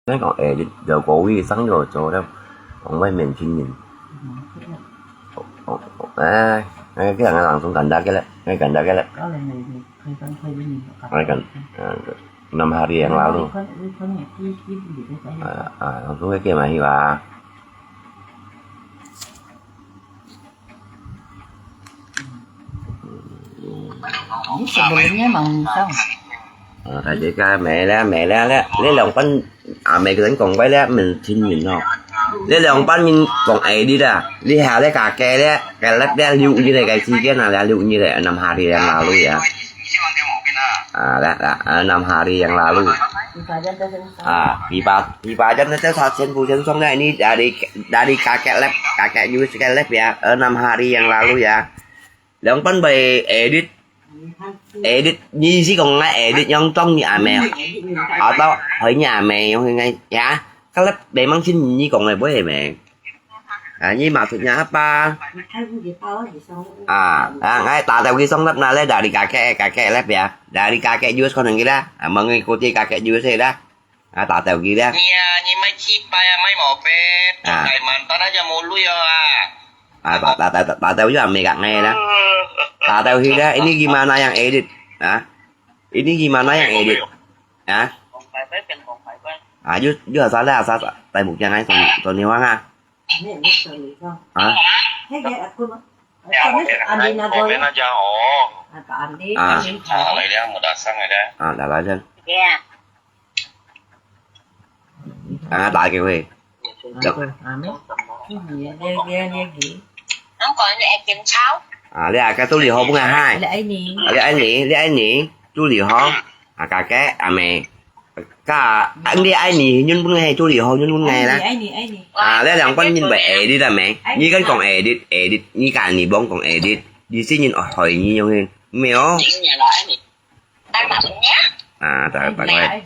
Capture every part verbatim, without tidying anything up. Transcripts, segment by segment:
你講，欸，你就各位生咗做了，講外面親人。哦，哦，哦，哎，哎，這樣人從簡單个咧，哎，簡單个咧。哎，簡，啊，enam hari yang lalu。啊，啊，langsung ke kemah hiwa. 你食無人家網上。啊，大家講，無啦，無啦，你，你兩班阿姆个人講話咧，毋係親人哦。你兩班人講欸，你啦，你下咧kakek咧，kakek咧，六日个時間啊，六日个，enam hari yang lalu ya。啊，啦，啦，enam hari yang lalu。 啊，pipajam，pipajam那就他全部全送了，你dari，dari kakek lep，kakek Yus个lep ya，enam hari yang lalu ya。兩班會欸，你，欸，你，你意思講𠊎欸，你用中意阿姆，atau害你阿姆用个呀？Kalau memang親你講个，會係無？ 啊，你maksudnya apa？啊，啊，𠊎打電話去送lep那咧，dari kakek，kakek lep ya，dari kakek Yus可能佢啦，啊，mengikuti kakek Yus啦，啊，打電話去啦。你啊，你買雞排啊，買毛杯，啊。Kalimantan aja mulu ya，啊。啊，打，打，打，打電話去啊，毋係講𠊎啦。打電話去啦，ini gimana yang edit？啊？Ini gimana yang edit？啊？啊，又，又啥啦，啥，啥，戴目鏡還送，送電話啊？ 啊？啊，來來先。啊，打電話。啊，你啊，該助理好分𠊎嗨。你愛你，你愛你，助理好。啊，kakek，阿姆。 Ka，你愛你，原本係助理好，原本係啦。愛你，愛你，愛你。啊，你兩班人會欸，你知無？你跟講欸，你，欸，你，你跟你幫講欸，你，你先人哦，害你用个，沒有？啊，大，大概。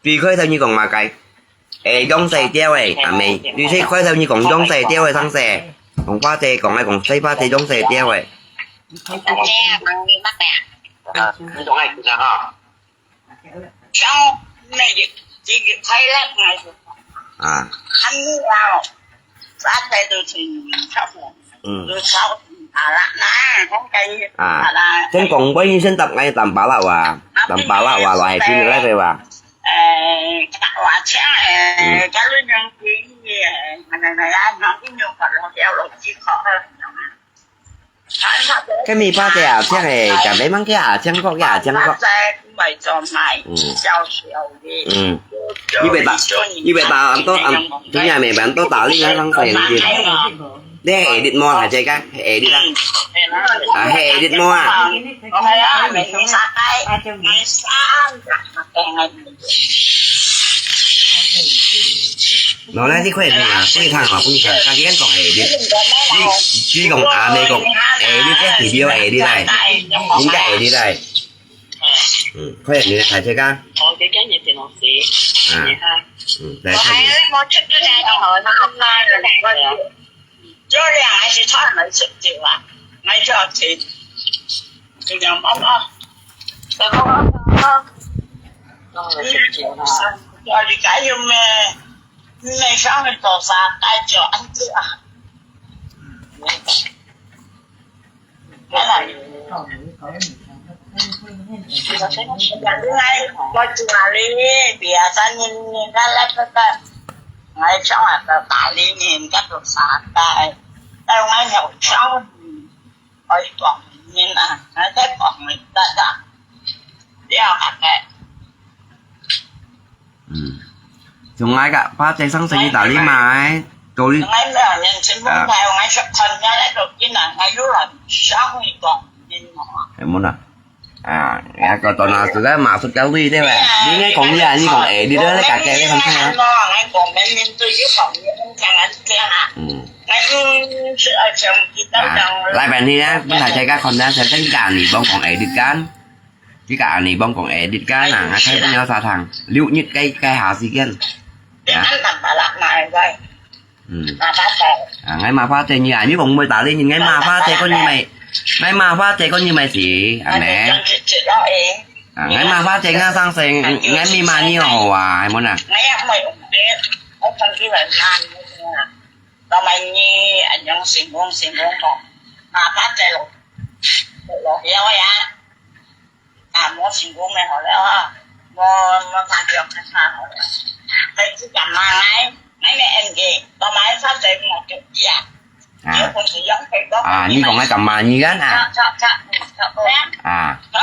Di開頭你講麼个？欸，用西調个，阿姆，你係開頭你講用西調个，上勢，講話者講來講西話者用西調个。啊。 嗯。啊，先講，𠊎先答𠊎Tampalak話，Tampalak話來係真个話。嗯。該米花姐啊，聽誒，就係吂个啊，聽過个啊，聽過。嗯。嗯。你別打，你別打，恁多，恁，今日未，恁多打你啊，上勢。你係edit無？還係講係edit啊？啊，係edit無啊？ 然後呢，你看啊，分佢聽啊，分佢聽，佢講欸，你，你，你講啊，你講欸，你這video欸，你來，人家欸，你來。嗯，看你大家。啊。嗯，來看你。 嗯。從𠊎个花姐上勢去打你嘛，到你。啊。係無啦？ 啊，該個當然係咧，馬叔教你對無？你應該講你啊，你講欸，你都在該个地方看啊。嗯。啊，來吧，你啊，本來在該看呢，在這個你幫講欸，你講，這個你幫講欸，你講啊，啊，開不了啥糖，六日該，該下時間。啊。 嗯。啊，𠊎麻花姐你啊，你講毋會打理人，𠊎麻花姐講你咪，𠊎麻花姐講你咪死，係咪？啊，𠊎麻煩姐，𠊎上先，𠊎密碼你好啊，係無啊？𠊎也毋會用个，𠊎同佢來問你啊。到尾你恁樣成功成功吼，麻煩姐落落了呀，啊，無成功个好了啊，無無拍著个好了。佢只敢罵𠊎，𠊎咪應佢，到尾發姐無就知啊。 啊。啊，你講个敢罵你人啊？啊。啊。啊，佢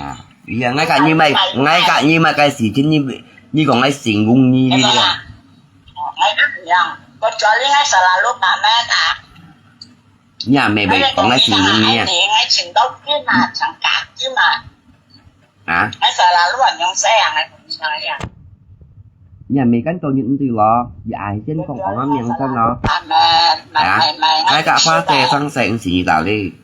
啊，𠊎甲你買，𠊎甲你買个事情，你你講个成功你你个。 你阿姆會講个成功你啊？啊？你阿姆敢做你毋對咯，你愛先講講个名聲咯。啊？𠊎个話題上先毋係你道理。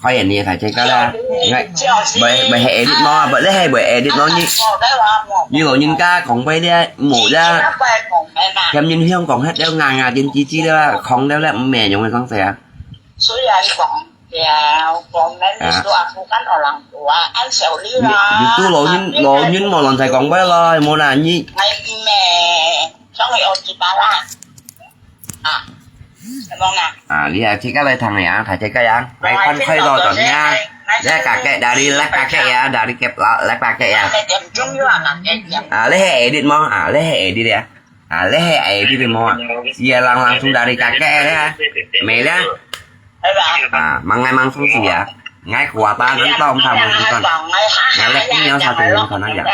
開眼你大姐个啦，𠊎，會會係edit無啊？無你係會edit無？你你老人家講話咧，無咧，嫌人香港黑了，牙牙尖尖尖了，講了咧，毋係用个方式啊。雖然講了，講了，你都啊，不敢學人講啊，按小力啦。你你都老人老人無亂在講話咯，無啦，你。𠊎毋係，想愛學幾把啦。 啊，你啊，自家來聽呀，大家个呀，來看開到怎樣？來，kakek dari，來kakek ya，dari kep，來kakek ya。啊，你係edit無？啊，你係edit呀？啊，你係edit無啊？Iya，langsung dari kakek ya，美了。啊，mangai langsung ya。Ngai kuat啊，能到他们看。Ngai lek punya satu yang sana ya。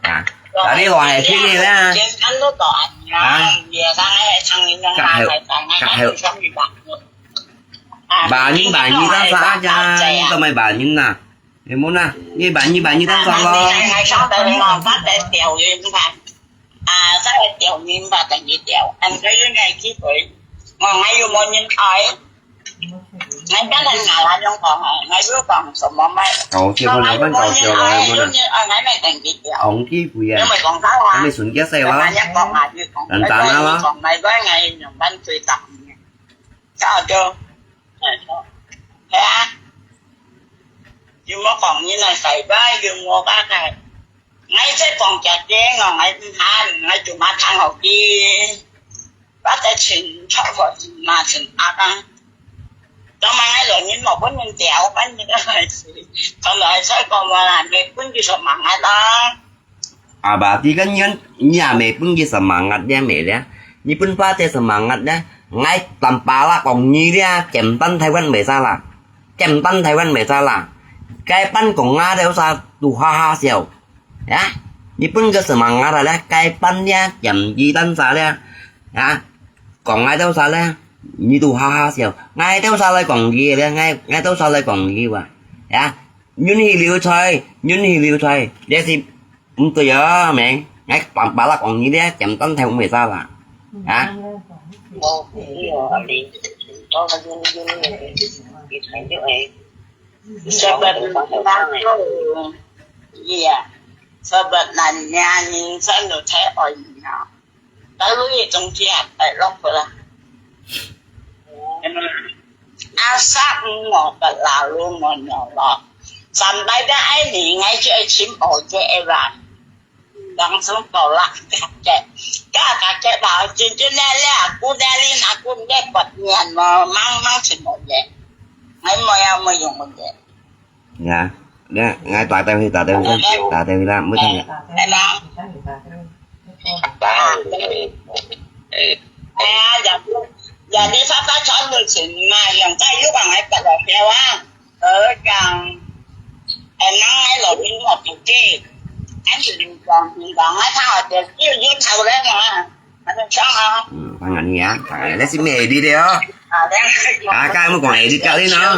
啊。 啊，tadi lo hai sini lah. Ah. Kahel, kahel. Banyin, banyin ta sa aja, ito may banyin na. Emo na, ni banyin, banyin ta sa lo. Kau siapa nama kau siapa nama kau? Ang kibu ya. Kami sunjat saya lah. Dan tanah lah. Ngai cek kong kiat ke ngong ngai mhan, ngai cuma thang hau ki. Bak te chin chok fo chin ma chin ak a. Tong ma ngai lo nyin mo bun nyin tiao ban nyin a lai si. Tong lo ai sai kong wa la me bun ki so ma ngai la. Aba ti kan nyin, nyi a me bun ki semangat dia me dia. Nyi bun ba te semangat dia. Ngai tam pala kong nyi dia, kem tan Taiwan me sa la. Kem tan Taiwan me sa la. Kai pan kong nga deu sa tu ha ha siau. Ya, nyi bun ke semangat a le, kai pan ya, kiam ki tan sa le. Ya, kong ngai tau sa le, nyi tu ha ha siau. Ngai tau sa le kong ki le, ngai, ngai tau sa le kong ki wa. Ya, nyun hi liu choi, nyun hi liu choi. Dia si, ung tu ya, meng. Ngai pam palak kong nyi le, kiam tan thai ung me sa la. Ya. Sebab iya, sebab nanya ni saya lo saya oi ni. Lalu ye jong dia tai lok pula. Asa ngo pelalu ngo nyolok. Sampai dah ai ni ngai je ai chim o je ai ran. Langsung tolak kakek. Kakek ba cincin lele aku dari aku dia buat nian mo mang mang chim o je. Ngai mo ya mo yung o je. Ya, ya, ngai ta teu hi, ta teu hi, ta teu hi la, mui thang ya. Hello. Hello. Eh, eh. Eh, jadi, jadi sapa chọn được xin mà hiện tại lúc mà ngai ta lo theo á. Ở trong em nói ngai lo in một cái gì. Em chỉ còn còn ngai thao được kêu kêu thao đấy mà. Thằng này á, thằng này nó xin mẹ đi đi á. À, cái mới còn đi cậu đi nó.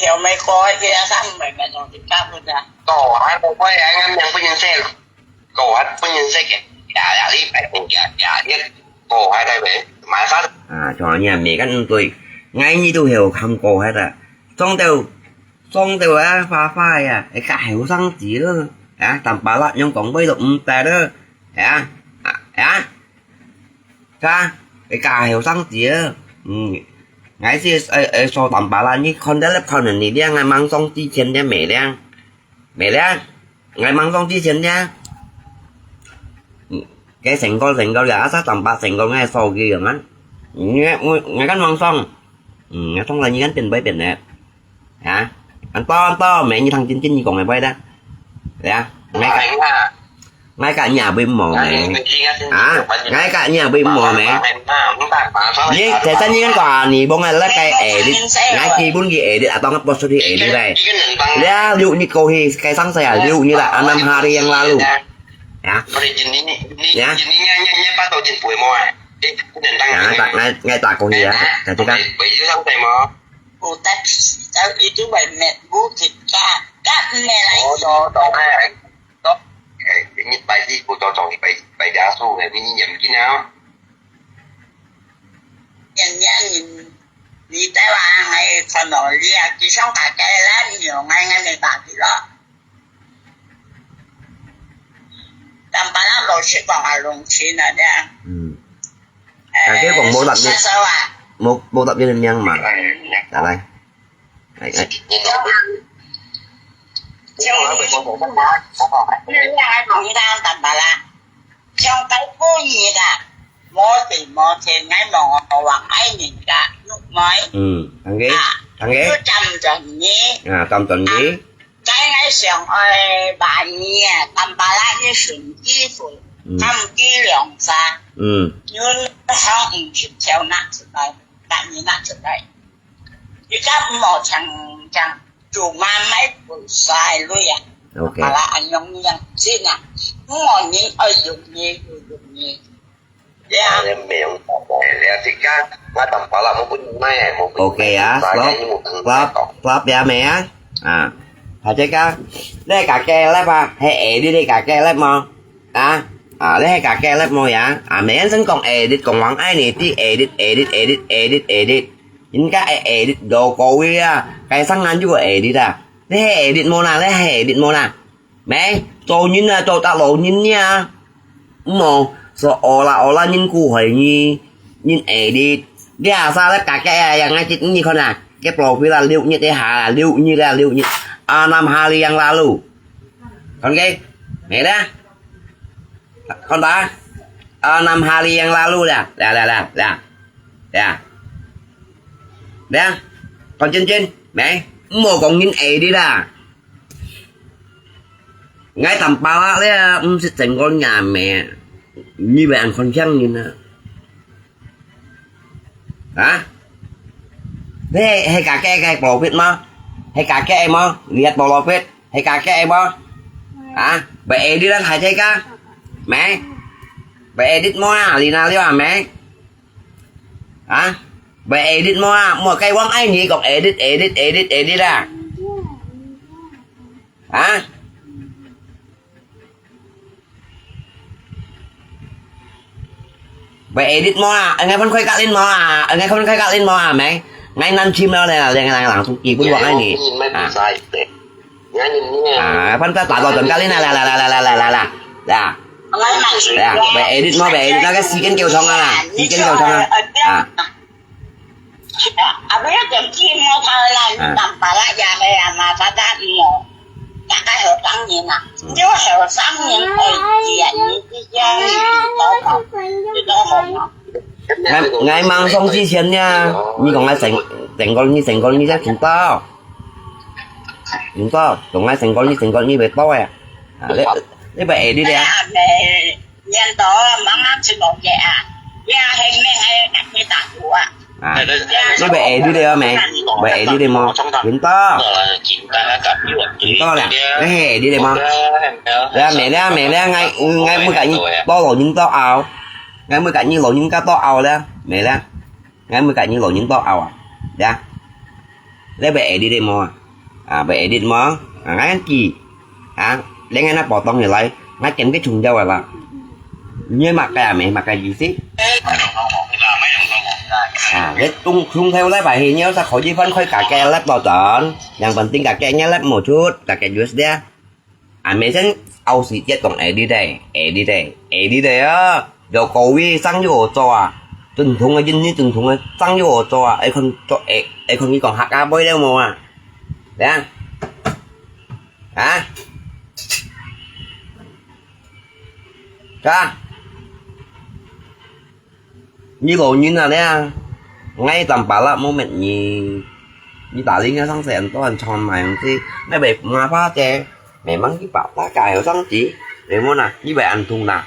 小妹哥，佢阿生毋係問同點解會啊？哦，還無會啊，俺娘不認識，哦，還不認識个，呀呀，你白講呀呀，你哦，還在喂，買啥？啊，像你啊，每个人對，俺你都有看过，还的，中到中到啊，花花呀，哎，个后生子咯，啊，淡白啦，用讲话都唔得咯，啊啊啊！ Ka, ika heo sang tia. Hmm. Ngai si, eh, eh, so tampala ni kon dalep kon ni dia ngai mang song ti chen dia me dia. Me dia. Ngai mang song ti chen dia. Cái sengkol, sengkol ya, asa tampa sengkol ngai so ki yang an. Ngai, ngai kan mang song. Hmm, ngai song la ni kan pin bai pin ne. Hả? Ăn to, ăn to, mẹ như thằng Chinh Chinh như còn mày bay đó. Dạ. Ngay cả, ngay cả nhà bị mò mẹ. Hả? Ngay cả nhà bị mò mẹ. Như thế sao như có anh bông là cái edit. Ngay khi bún gì edit, atau nggak post di edit đây. Ya, liu ni kau hi, cái sáng saya, liu ni lah, enam hari yang lalu. Ya. Ya. Ya, tak, ngay, ngay tak kau hi ya. Jadi kan. Ù tát pì tát, ì tǔ vài mẹt vú thịt ka, kát mè lai. Ủa, tò, tò, ai, ai, tò, ai, cái nhịp bài đi của tò, tò, bài, bài đá số này, mình nhầm cái nào? Nhân nhân nhìn, vì tai wa ngai khon nò lia, kì song ka ke la, nhiều ngai ngai mè ba kì lo. Tam pa la lo shi kong a long chin a dia. 嗯。大家講無答應，無，無答應个名嘛。來，來，來，來。像該古人啊，無地無田，𠊎望我望愛人家，玉妹。嗯，OK，啊，OK。又站轉你。啊，站轉你。啊， 該𠊎想愛把你啊，淡薄仔去尋機會，嗯。探機兩儕，嗯。有好五十條拿出來，把你拿出來。你家莫像，像做媽媽不晒鐳啊，OK。淡薄仔恁樣樣子啊，莫人愛用你就用你。 OK啊，stop, stop, stop ya，妹啊。啊，大家，你係假个love啊，係edit你假个love無？啊，啊，你係假个love無呀？啊，妹人生講edit，講王愛你，知edit，edit，edit，edit，edit，edit。人家係edit logo个啊，該上眼就係edit啊。你係edit無啦？你係edit無啦？ 咩？做人啊，做得老人啊。毋好，所以啦，啦，人顧害你，人愛你。你啊，啥咧，大家啊，yang ngaji你看啊，cái profile啦，六日一下啦，六日啦，六日。Enam hari yang lalu。看个？咩咧？看吧。Enam hari yang lalu啦，啦啦啦啦。啦。啦。看真真，咩？毋好講人愛你啦。 𠊎淡薄仔咧，毋識整過若妹，你會恁看輕人啊？啊？你係，係假个个profile無？係假个無？你个profile係假个無？啊？會edit啦，大家个？咩？會edit無啊？你哪了啊？咩？啊？會edit無啊？莫該王愛你講edit，edit，edit，edit啊？ 啊？Vậy edit mo à? Ngai phân khơi cắt lên mo à? Ngai phân khơi cắt lên mo à mày? Ngai năm chim đó là là là là tụi kỳ bún quặng này nè. À. À, phân ta tạo rồi cắt lên là là là là là là là là là. Là. Là. Vậy edit mo, vậy edit nó cái si kênh kêu thông à? Si kênh kêu thông à? À. 啊，不要緊，寂寞他啦，啊。你當把他壓的啊嘛，他他沒有，大概後生人啊，嗯。就後生人而已啊，你這樣你多好，你多好嘛。𠊎，𠊎mang song之前呢，你講𠊎成，成個你，成個你才知道，知道，同𠊎成個你，成個你會多呀。啊，你，你不會edit的啊？ Yan to, mga chibok ya. Ya, heng meng ay nakita ko ah. À, nó bị edit đi không mày? Bị edit đi mà. Chính to. Chính to là, nó hay edit đi mà. Là mẹ đó, mẹ đó, ngay, ngay mới cả như to lẩu nhưng to ao. Ngay mới cả như lẩu nhưng cá to ao đó, mẹ đó. Ngay mới cả như lẩu nhưng to ao à. Đó. 你會edit無啊？啊，會edit無？啊，𠊎記，啊，你𠊎那報當起來，𠊎點个重要个啦。你麼个啊？無麼个意思？啊，你中中頭禮拜去，你有啥可以翻開家己laptop轉，yang penting家己nya lap無出，家己use dia。 啊，每天熬時節講edit个，edit个，edit个啊！有各位生意好做啊，正統个印尼正統个生意好做啊，愛看做，愛，愛看你講客家話了無啊？呀？啊？啥？ 你老人啊咧，𠊎Tampalak無乜你，你打理𠊎生死人都很長命，這，那邊麻煩个，memang你把那个後生子，你問啊，你會安痛啦？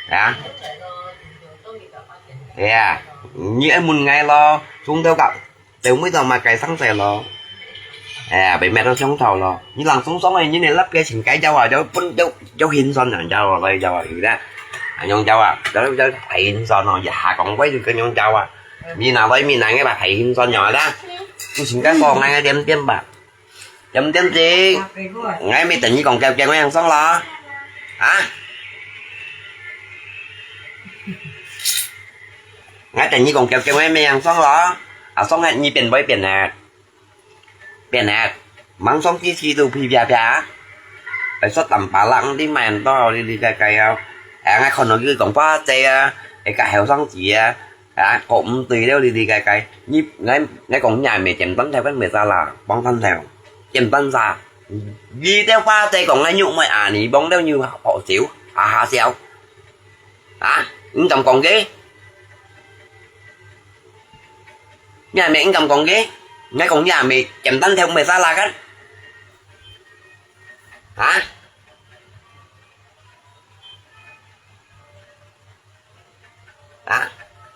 啊？係啊，你愛問𠊎咯，中到个，就每到麼个生死咯。哎呀，被滅到上頭咯。你人鬆鬆个，你連粒个情該有啊，有分，有，有心酸啊，有啊，來有啊，有啦。啊，用有啊，有，有，太心酸咯，一下講話就跟用有啊。你拿來，你拿个吧，太心酸了啦。你情該講，𠊎个點點吧。點點子，𠊎咪等你講，叫，叫𠊎樣爽咯。啊？ 𠊎等你講，叫，叫𠊎乜樣爽咯？啊，爽个你變會變个，變个，吂爽之時都皮啪啪。愛說Tampalak，你買很多哩哩个个啊。哎，𠊎看到佢講話濟啊，一个後生子啊，啊，講毋對了哩哩个个。你，𠊎，𠊎講你還沒簡單條跟沒啥啦，幫飯條，簡單啥？你兜話濟講𠊎肉妹啊，你幫了你好笑，哈哈笑。 啊，你敢講个？你還毋敢講个？你講你還毋簡單條毋會使啦个？啊？啊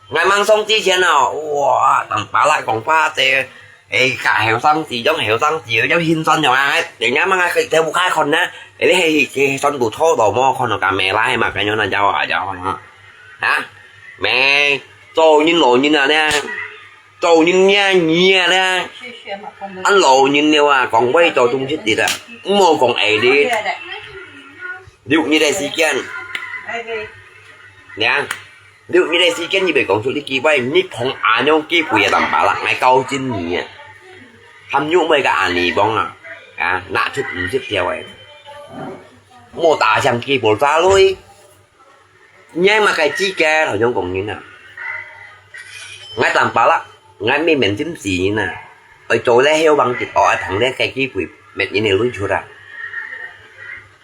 ？𠊎吂爽之前哦，哇，Tampalak講話這，哎，較後生時，種後生時，有心酸樣啊，人家吂啊，佢兜毋開看呢，哎，你係，係算不錯咯，無看到咁咩啦，係嘛，咁樣那家伙，家伙，哈。 啊？咩？做人老人啊呢？做人呀，你啊呢？恁老人了啊，講話做東西的啦，毋好講愛的。六日个時間，呀，六日个時間你袂講出你機會，你捧恁樣機會啊，Tampalak，𠊎教訓你啊！含肉妹个阿尼幫啊，啊，拿出五十條个，莫打響機會炸雷。 你係麼个資格，好像講人啊？𠊎Tampalak，𠊎乜免真死人啊！愛做咧，希望直到愛捧咧个機會，搣人个鐳出啊！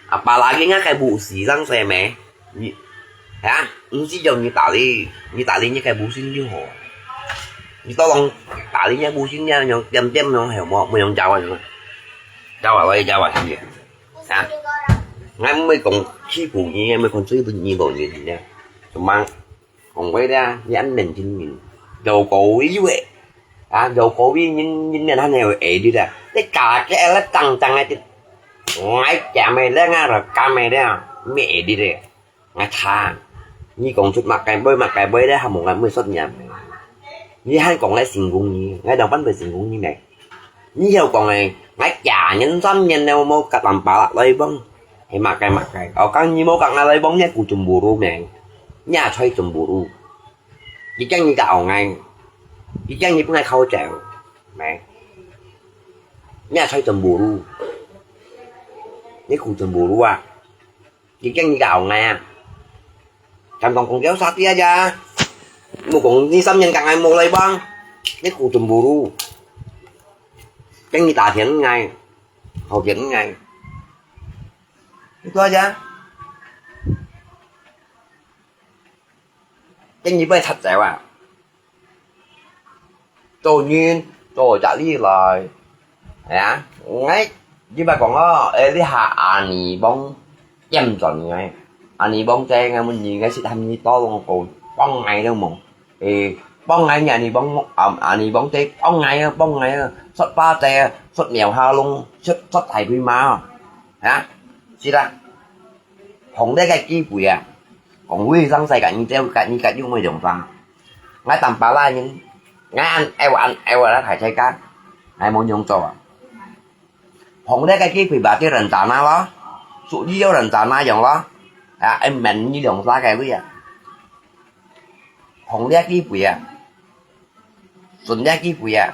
啊，巴拉人家个武士上勢咩？你，啊，毋使用你打理，你打理你个武士就好啊！你到當打理你武士，你用點點用，係無？無用教啊，教啊，我也教啊，係毋係？ 啊，𠊎毋會講欺負你，𠊎毋會講對不起你老人家。Cuma講話咧，你恁年輕人，有高位个，啊，有高位人，人家還有壓力啊。你家己咧當當个，𠊎減个咧，𠊎就減个咧，咩壓力咧？ 𠊎聽，你講出麼个話，麼个話咧，還無𠊎會說你啊。你還講𠊎成功你，𠊎仰般會成功你呢？你曉講个，𠊎假年三年了，無甲人巴拉來幫，係麼个麼个？哦，講你無甲𠊎來幫，你古準不如咩？你也吹準不如。你驚你甲我𠊎，你驚你分𠊎考走，咩？你也吹準不如，你古準不如啊！ 你驚你搞𠊎啊？敢講講叫啥啲啊？莫講你三年甲𠊎無來往，你苦準不如。驚你打天𠊎，好天𠊎。你做啥？驚你會拆走啊？ 做人做隻哩來。哎呀，𠊎，你莫講哦，哎，你下阿尼幫點轉𠊎，阿尼幫在𠊎問你，𠊎識喊你到龍口幫𠊎了無？哎，幫𠊎，阿尼幫，啊，阿尼幫在幫𠊎啊，幫𠊎啊，說巴仔啊，說苗下龍，說，說大龜媽啊，啊，是啦，紅得个機會啊，講會上世界，你這，你个有麼用法？ 𠊎Tampalak人， ，𠊎恁，𠊎恁，𠊎恁大世界，𠊎無樣做啊。碰這个機會吧，就人渣那咯，屬於有人渣那樣咯，啊，愛免你兩三个位啊。碰這機會啊，順這機會啊。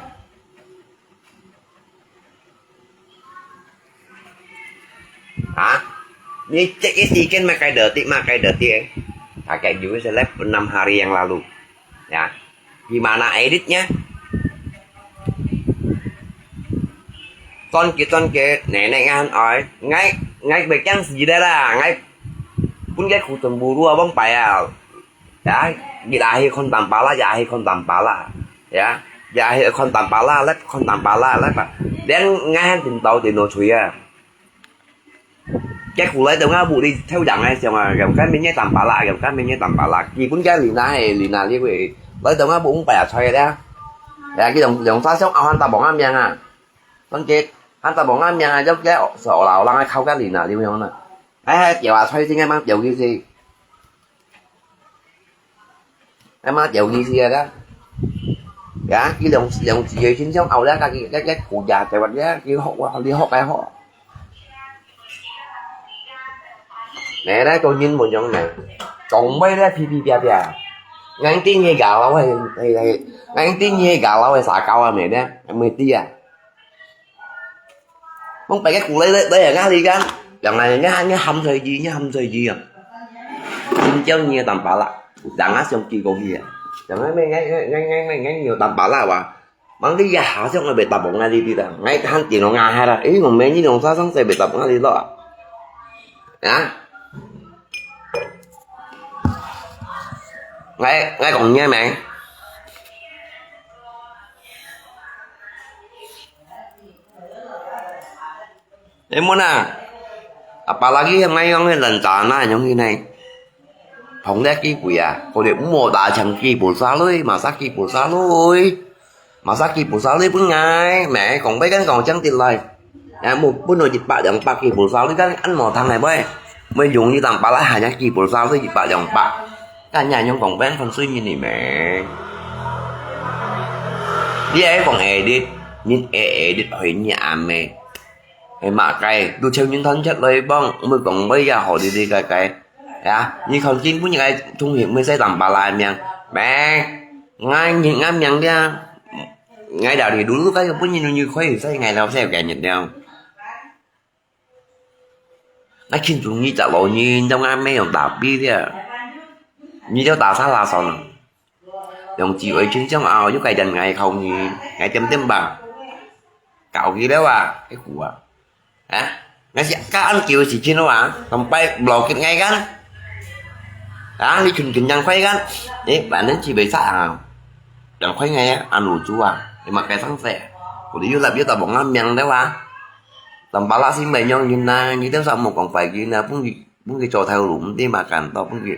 Ha? Ni cek isi kan makai detik, makai detik. Pakai juga seleb enam hari yang lalu. Ya. Gimana editnya? Son kit, son kit, nenek ngan oi. Ngai, ngai bekang sida lah. Ngai pun ke kucing buru abang payal. Ya, gila hi kon tampala, ya hi kon tampala. Ya, ya hi kon tampala, lep kon tampala, lep. Dan ngai han tin tau tin no chui ya. Cái khu lấy đồng á bụ đi theo dặn ai xiong à, gầm cái mình nhé tạm bả lạ, gầm cái mình nhé tạm bả lạ. Kỳ cũng cái lì na hè, lì na li quỷ. Lấy đồng á bụ cũng bẻ xoay đấy. Ya, cái đồng, đồng xa sống ao han ta bóng á miang à. Con chết, han ta bóng á miang à, dốc cái sợ là orang ai khâu cái lì na li miang nè. Ai hai tiểu à xoay xin cái mang tiểu cái gì. Em mà tiểu gì gì đó. Ya, cái đồng, đồng gì gì xin sống ao đấy, cái, cái, cái khu nhà chạy vật đấy, cái hộp, đi hộp cái hộp. Nè, nè, cho nhìn một giống này. Cộng với đấy, pi, pi, pia, pia. Ngang tin như gạo, hay, hay, hay. Ngang tin như gạo, hay xả cao à, mẹ đấy. Em mới tia. Mong phải cái cú lấy, lấy, lấy ở ngã đi gan. Dòng này ngã, ngã hâm thời gì, ngã hâm thời gì à. Xin chào nhiều tạm bả lạ. Dòng ngã xong kỳ cầu gì à. Dòng ngã, ngã, ngã nhiều tạm bả lạ à. Mang đi ya hả xong rồi bị tạm bổng ngã đi đi ta. Ngay cái hăng tiền nó ngã hai là. Ý, mong mẹ như lòng sao xong sẽ bị tạm bổng ngã đi đó. Hả? Ngay, ngay còn nghe mẹ. Ê, muôn à, apalagi yang ngai yang ni rencana yang ni nai. Phong liak ki bui à, có điều mua đã chẳng ki bù sa lui, mà sa ki bù sa lui. Mà sa ki bù sa lui pun ngai, mẹ còn biết cái còn chẳng tin lời. Ya, mua pun nói dịch bạ dòng bạ ki bù sa lui, cái ăn mò thằng này bơi. Mới dùng như tầm bạ lá hà nhá ki bù sa lui dịch bạ dòng bạ. Cái nhà nhung còn bán phân suy như này mẹ. Đi ấy còn edit, nhìn edit hơi nhẹ mẹ. Ê, mạ cái, tu theo những thân chất lấy bông, mới còn bây giờ họ đi đi cái cái. Ya, như còn chính cũng như cái thông hiệp mới sẽ tầm bạ lá miệng. Mẹ, ngay nhìn ngay miệng đi à. Ngay đào thì đủ lúc cái cũng như như khói thì sẽ ngày nào sẽ cái nhiệt nhau. Ngay chính chúng như chả lỗi như trong ngay mấy ông đào bi đi à. Như cho ta xa la son. Dòng chỉ với chính trong ao, yuk cái đàn ngày không nhỉ, ngày chấm chấm bằng. Cạo gì đó à, cái cũ à. Hả? Ngay sẽ cá ăn kiểu chỉ chín đâu à, còn bay block kịp ngay gắn. Hả? Đi chun chun nhang khuấy gắn. Ê, bạn đến chỉ về xã à. Nhang khuấy ngay á, ăn lũ chú à. Thì mà cái sáng sẻ. Của đi du lịch với tao bọn ngắm miệng đấy à. Tao bảo là xin mày nhong nhìn nè, như thế sao một con phải gì nè, cũng gì. Pun ki cho thâu lùm, ti mà cản to pun ki.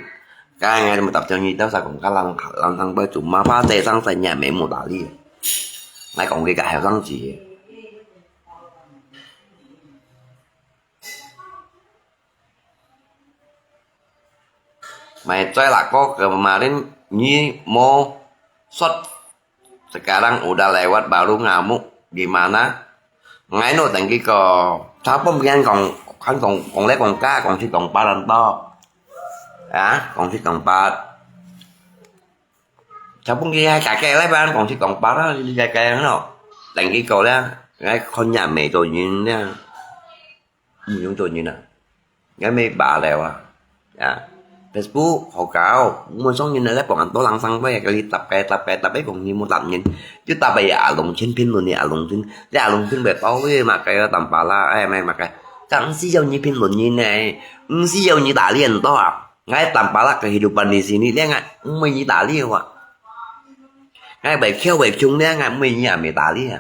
Cái ngày mà tập cho nhi tao sa cũng cá lăng, lăng thăng bơi chúng mà phá tê sang sa nhà mẹ mù tả li. Ngay còn cái cả heo sang chỉ. Mày chơi là có cái mà đến nhi mô xuất. Sekarang udah lewat baru ngamuk, gimana? Ngai no tengki ko. Sao pun biang kong, kan kong, kong lek kong ka, kong si kong paran to. Ya, kong si kong pat. Sao pun kia kakek lek ban, kong si kong paran, li kakek no. Tengki ko le, ngai kon nhà mẹ tôi nhìn nha. Ui, yung to nyo na. Ngai mê bà lèo à. Ya. Facebook, hậu cáo, mua sống như này là bọn anh tôi lăng xăng với cái tập cái tập cái tập ấy cũng như mua tập nhìn. Chứ tập bây giờ à lùng chín pin luôn nè, à lùng chín. Thế à lùng chín về tao với mà cái tầm bà la, ai mày mà cái. Chẳng xí dầu như pin luôn như này, không xí dầu như đã liền to à. Ngai tầm bà la cái hidupan di sini, dia ngai, không mày như đã liền à. Ngai bảy khiêu bảy chung, dia ngai không mày như à mày đã liền à.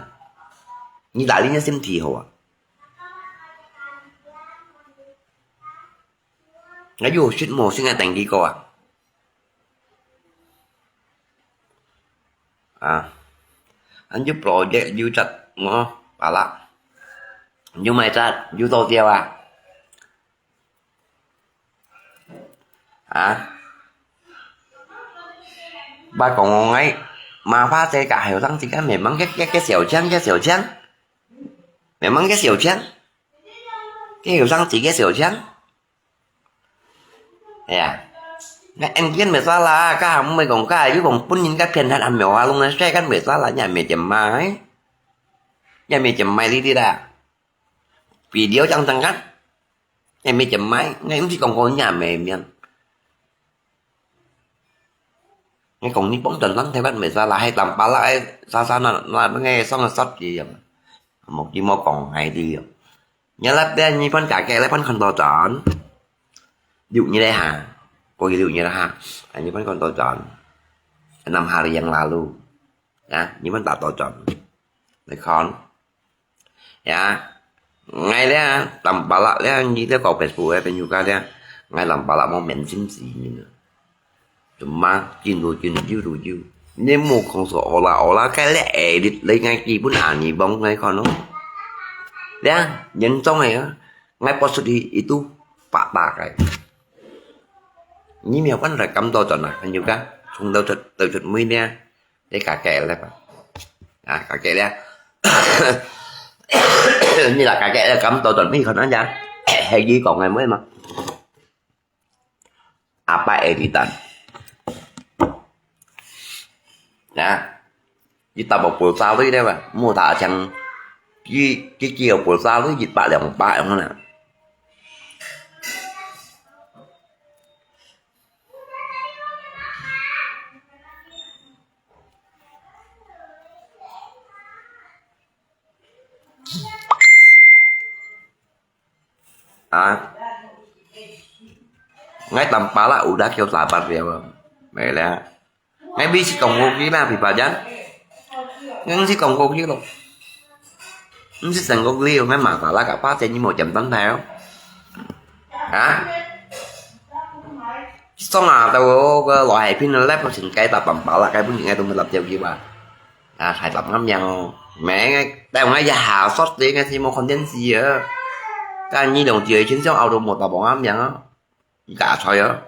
Như đã liền nhá, sim thì hậu à. Ngai yu shit mo sing ngai tengki ko a. A. An yu project yu chat mo pala. Yu mai chat yu to tiaw a. A. Ba kong ngai. 麻花姐个後生時間，memang个个个小強个小強，memang个小強，个後生時个小強。哎呀，該案件masalah，該毋會講該，又講本人个偏袒，還無話弄个，該masalah，也無點賣，也無點賣呢啲啦。Video正正个，也無點賣，𠊎毋係講過你也無面。 你講你幫轉lang，hebat masalah，係tampalak，係sasana，那，那，那，上个殺機啊。無，佢無講係啲。你那邊你分解決，來分看多轉。六日咧哈，過去六日啦哈，你分看多轉。Enam hari yang lalu，啊，你分打多轉。你看。 Ya，𠊎咧，tampalak咧，你咧搞Facebook个朋友家咧，𠊎tampalak無面心事呢。Cuma，緊都緊，有都有。你莫講說olah-olah，該咧edit，你𠊎基本上你幫𠊎看咯。咧，嚴重个啊，𠊎播出去一度八百个。你無關來感到轉啊，朋友家，從頭出，到出尾咧。 你解決了吧？啊，解決了。你若解決了，感到轉，你看人家，係佢講个咩嘛？Apa editan？啊，你打部pulsa鐳了吧？莫打像，佢，佢，佢有pulsa鐳一百兩百樣啦。 啊，𠊎tampalak udah kêu sabar ya，無啦。𠊎毋識講過佢啦，Pipajan。𠊎毋識講過佢咯。毋識成過佢，𠊎masalah个，反正你無點燈牌哦。啊？上啊，到个羅海平个live，我先解答tampalak，該本應該都沒立掉佢吧？ 啊，還答啱樣哦。咩，但𠊎一下short，𠊎係無content啊。該你兩條清爽拗到無答無啱樣啊，你假菜啊。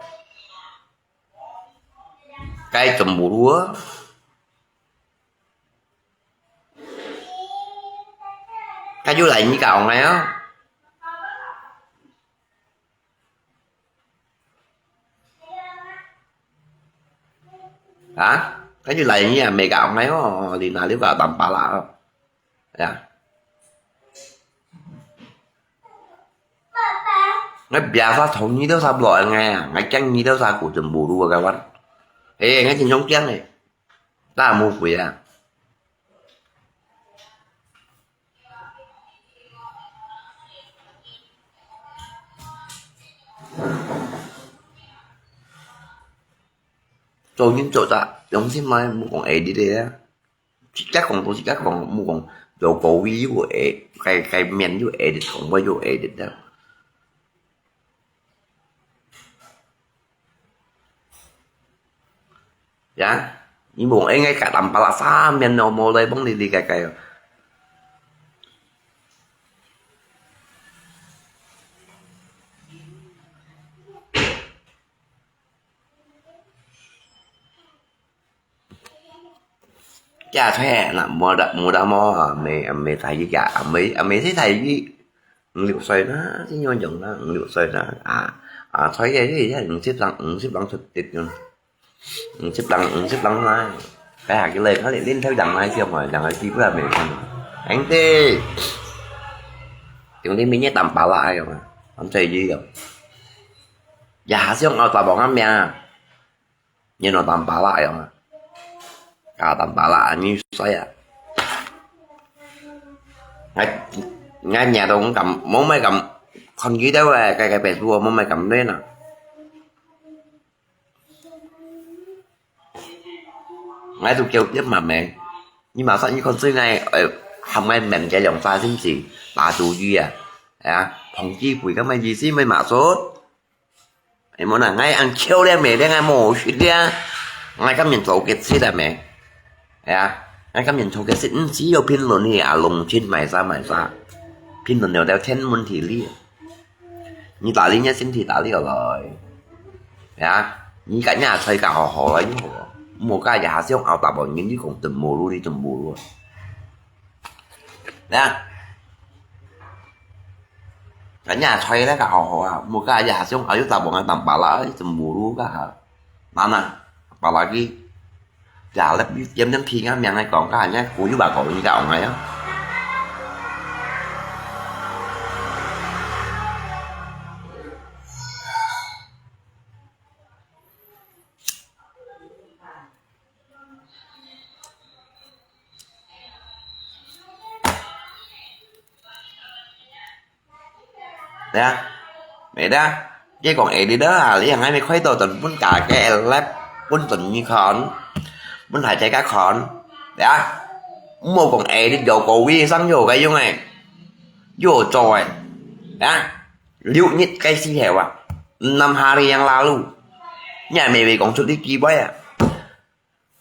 該全部都啊。該又來你搞个啊。 啊，跟住嚟你啊，未搞ngay哦，你哪裡搞tampalak哦？呀，𠊎biasa同你兜差不多个啊，𠊎驚你兜差古真無路个話，誒，𠊎真正驚誒，大無悔啊！ 做人做得良心嘛，莫講edit个啊。自家講都自家講，莫講做高位又會，該，該面又edit，講話又edit个。 呀，你無應該甲淡薄啦，三年咯，無來幫你理解解哦。Chả thế nè, mua đ-, mua đ-, mua, à, mày, à, mày thấy gì chả, à, mày, à, mày thấy thấy gì? Liu soi na, chứ nhau giống na, liu soi na. À, à, thấy gì, gì, gì, xếp lăng, xếp lăng thật tịt luôn. Xếp lăng, xếp lăng na. Cái hàng cái lên, nó lại lên theo đằng này, chứ không phải đằng này, chứ không phải mình. Anh tê. Chúng đi mình nhét tầm pá lại rồi mà. Không thấy gì đâu. Dạ, hả, siêu ngọt tao bỏ ngắm mẹ. Nyi no tampalak ya. Ka tampalak nyi saya. Ngai, ngai nya dong kam, mo mai kam, kon gi dau eh, kai kai pes dua, mo mai kam ne na. Ngai tu kêu tiếp mà mẹ. Nhưng mà sao như con sư này, ờ, không ai mẹ cái lòng xa xin gì, ta tu gì à. Ya, phong chi quỷ các mày gì xí mày mạ sốt. Ê, mô nà, ngai ăn khiêu lià mê lià, ngai mô shit lià. Ngai cám nhận thấu kết xít à mê. Ya, ngai cám nhận thấu kết xít, ư, chỉ có 評論 hì, à, lòng chín mày xa, mày xa. 評論 nếu theo thiên môn thì lý. Nhi ta lý nhá, xin thì ta lý ở rồi. Ya, nhi cả nhà chơi cả họ họ là như họ. 莫个也想拗大半人，你講真無路，你真無路。啊，人家吹那个好好啊，莫个也想拗有大半个淡薄啦，真無路个哈。哪能，巴拉个，也来点点听啊，明来讲个，人家古有话讲，你讲个啊。對啊，無得啊，佢講edit啊，你還沒開到等分家个live，分等你看，分大家看，對啊，莫講edit有個位上有个用誒，有做誒，啊，六日該時候啊，南下里yang lalu，你還沒沒講出你機會啊。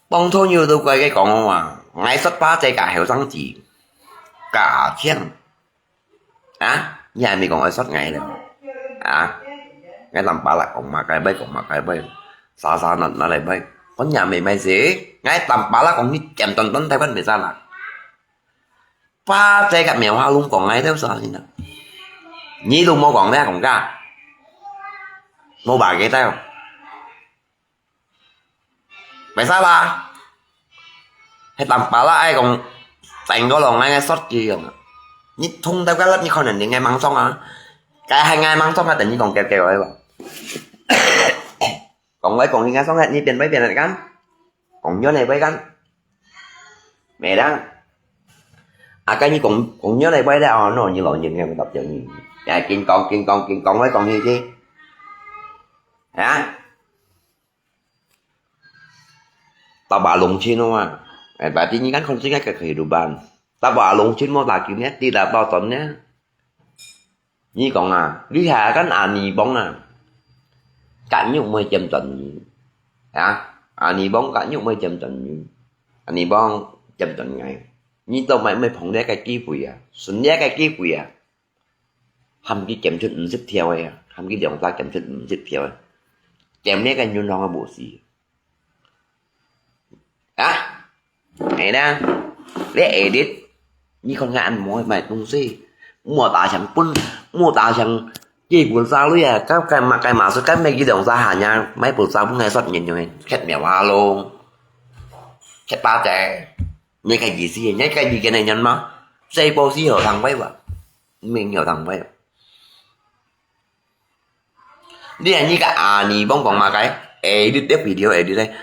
當初有都怪个講話，𠊎說巴仔个後生子，家庭。啊，你還沒講愛說𠊎了。啊，𠊎淡巴拉講嘛該位，講嘛該位，啥啥拿拿來位，我也沒買事。𠊎淡巴拉講你尖端端台灣沒啥啦。巴仔个苗下攏講𠊎兜啥人啊？你都無講咩講个？無把个帶哦。 Biasa lah. Hai tampalak ai kong tengok lo ngai ngai sot ki kong. Ni thung tau kalat ni konen ni ngai mangsong ah. Kaya hai ngai mangsong ah teng ni kong keo keo ai ba. Kong wai kong ni ngai song ni pian bai pian kan. Kong nyo ne bai kan. Medang. Akai ni kong kong nyo ne bai le oh no ni lo ni ngai tap ni. Ya kin kong kin kong kin kong wai kong ni ki. Ya. Tapa lungchin wa. Eh, berarti ni kan konsumsi ka kehidupan. Tapa lungchin mo taki ne, tidak tahu tonne. Ni kong ah, lihat kan ani bong ah. Kan nyuk mo jam ton ni. Ya, ani bong kan nyuk mo jam ton ni. Ani bong jam ton ngai. Ni to mai mai phong de ka ki pui ya. Sun de ka ki pui ya. 喊佢減出五十條个啊，喊佢兩隻減出五十條个，減呢个銀行个模式。啊，係啦，你edit，你看看按摩買東西，莫打上本，莫打上基本沙鐳啊，該該嘛該嘛是該買一兩隻下呀，買本沙本个說人用个，吃苗啊咯，吃巴仔，你个意思，你个意見係人嘛？這波是有當位吧？ 明有當位。你看你个阿尼幫講嘛个，edit个video edit个，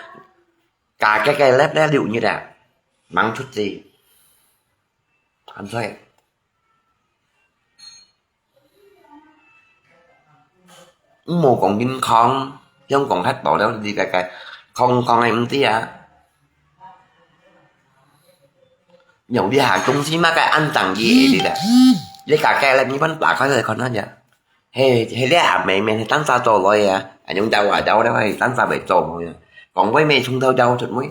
加个个lab咧六日啊，忙出資，很衰。毋好講緊康，香港較多了，你个个康康个毋知啊。 用你下公司嘛个安裝機个啦。你家个咧，你分打開來看下呀。嘿，嘿，你阿妹妹，單儕做來呀，啊，用家話教咧，單儕會做呀。講話咩從頭教出尾。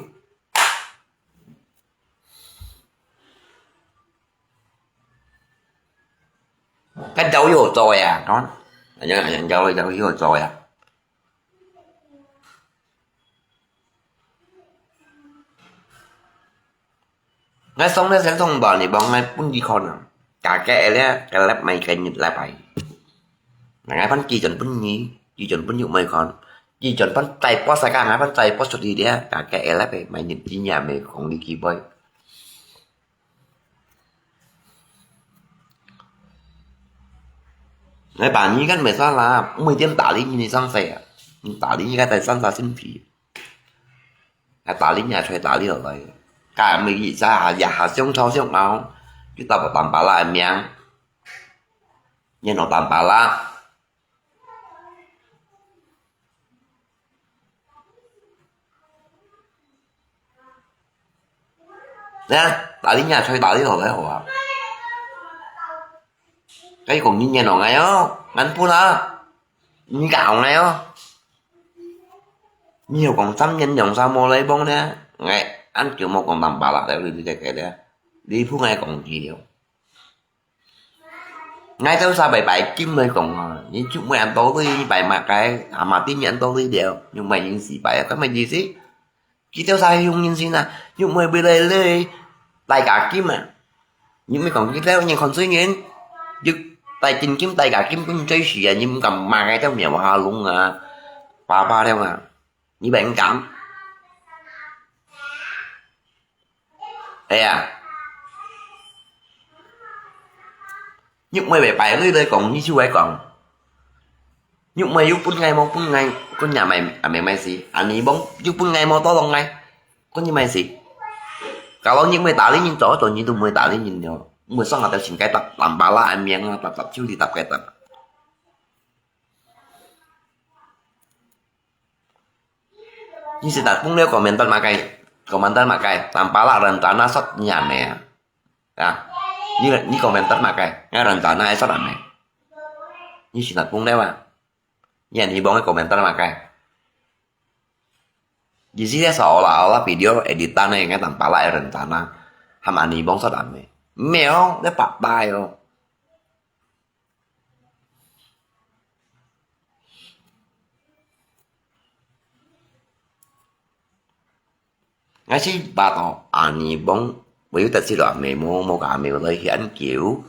該教有做呀，看，啊，用，用教，教有做呀。 𠊎上咧先上班，你幫𠊎分佢看啊。家个咧，个lab買个日lab來。𠊎分基準分你，基準分你買看。基準分再post个，𠊎分再post出去咧，家个lab買日今夜買講你機會。 Ngai bani kan masalah，每天打理你上司啊，你打理你个在上司身體，還打理你還出去打理落來，該每日在下也下相吵相拗，你打不打巴拉个命，你老打巴拉。 Nah, tadi nya cari tadi lo leh wa. Kai kong ni nyen ong ayo, ngan pun ah. Ni ka ong ayo. Ni yo kong sam nyen yong sa mo lai bong ne. Ngai an kiu mo kong tam ba la dai li dai kai dai. Li phu ngai kong ji yo. Ngai tau sa bai bai kim lai kong ha. Ni chuk mai an to li ni bai ma kai. Ama ti ni an to li dai. Ni mai ni si bai. Kai mai ji si. 佢兜儕係用人心啊，又毋會為了你大家金啊。你毋講佢兜人看衰人，又戴真金戴假金分你追死啊，你毋敢罵佢兜苗下龍啊，爸爸了啊，你毋敢？哎呀，你毋會白白來講，你就會講。 玉妹又分𠊎無分𠊎，分阿妹，阿妹買死。阿尼翁又分𠊎無tolong𠊎，分你買死。Kalau你毋會打理人，做做你都毋會打理人了。毋會送下條新个搭，藍巴拉个名啊，搭搭就你搭个搭。你是搭崩了komentar麼个？Komentar麼个？藍巴拉人打那殺你阿妹啊！ 啊，你，你komentar麼个？𠊎人打那會殺阿妹。你是搭崩了啊？你阿尼翁个komentar麼个？你是在說啦，啦video editan呢，應該當巴拉人打那，喊阿尼翁殺阿妹。沒有，你白呆哦。 𠊎是巴肚阿尼翁，會有得失到阿妹無，無甲阿妹來去恁久。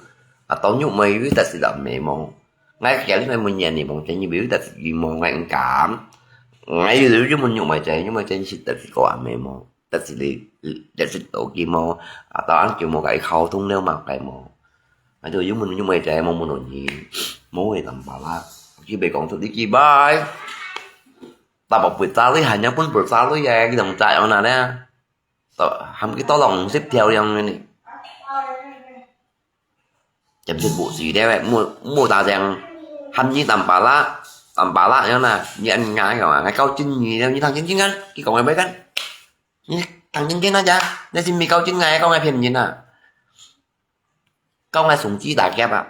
啊，當玉妹有得失到阿妹無？𠊎今日來問阿尼翁，今日會有得失佢無？𠊎毋敢。𠊎又，又問玉妹姐，玉妹姐是得失過阿妹無？得失你，得失到佢無？啊，到恁久無甲佢溝通了嘛，該無？啊，就又問玉妹姐，無問到你，無會當巴拉。佢袂講出你幾擺。 Tapos pizza lui，還有分pizza lui啊，佢同在安那呢？都，喊佢tolong五十條樣呢。Jam sepuluh sudah，莫，莫打聲，喊你當巴拉，當巴拉樣啊，你恁樣講啊，𠊎夠真你了，你當真真啊，佢講个咩个？你當真真啊，你是毋係夠真啊，講个騙人啊。 講𠊎上司打劫啊，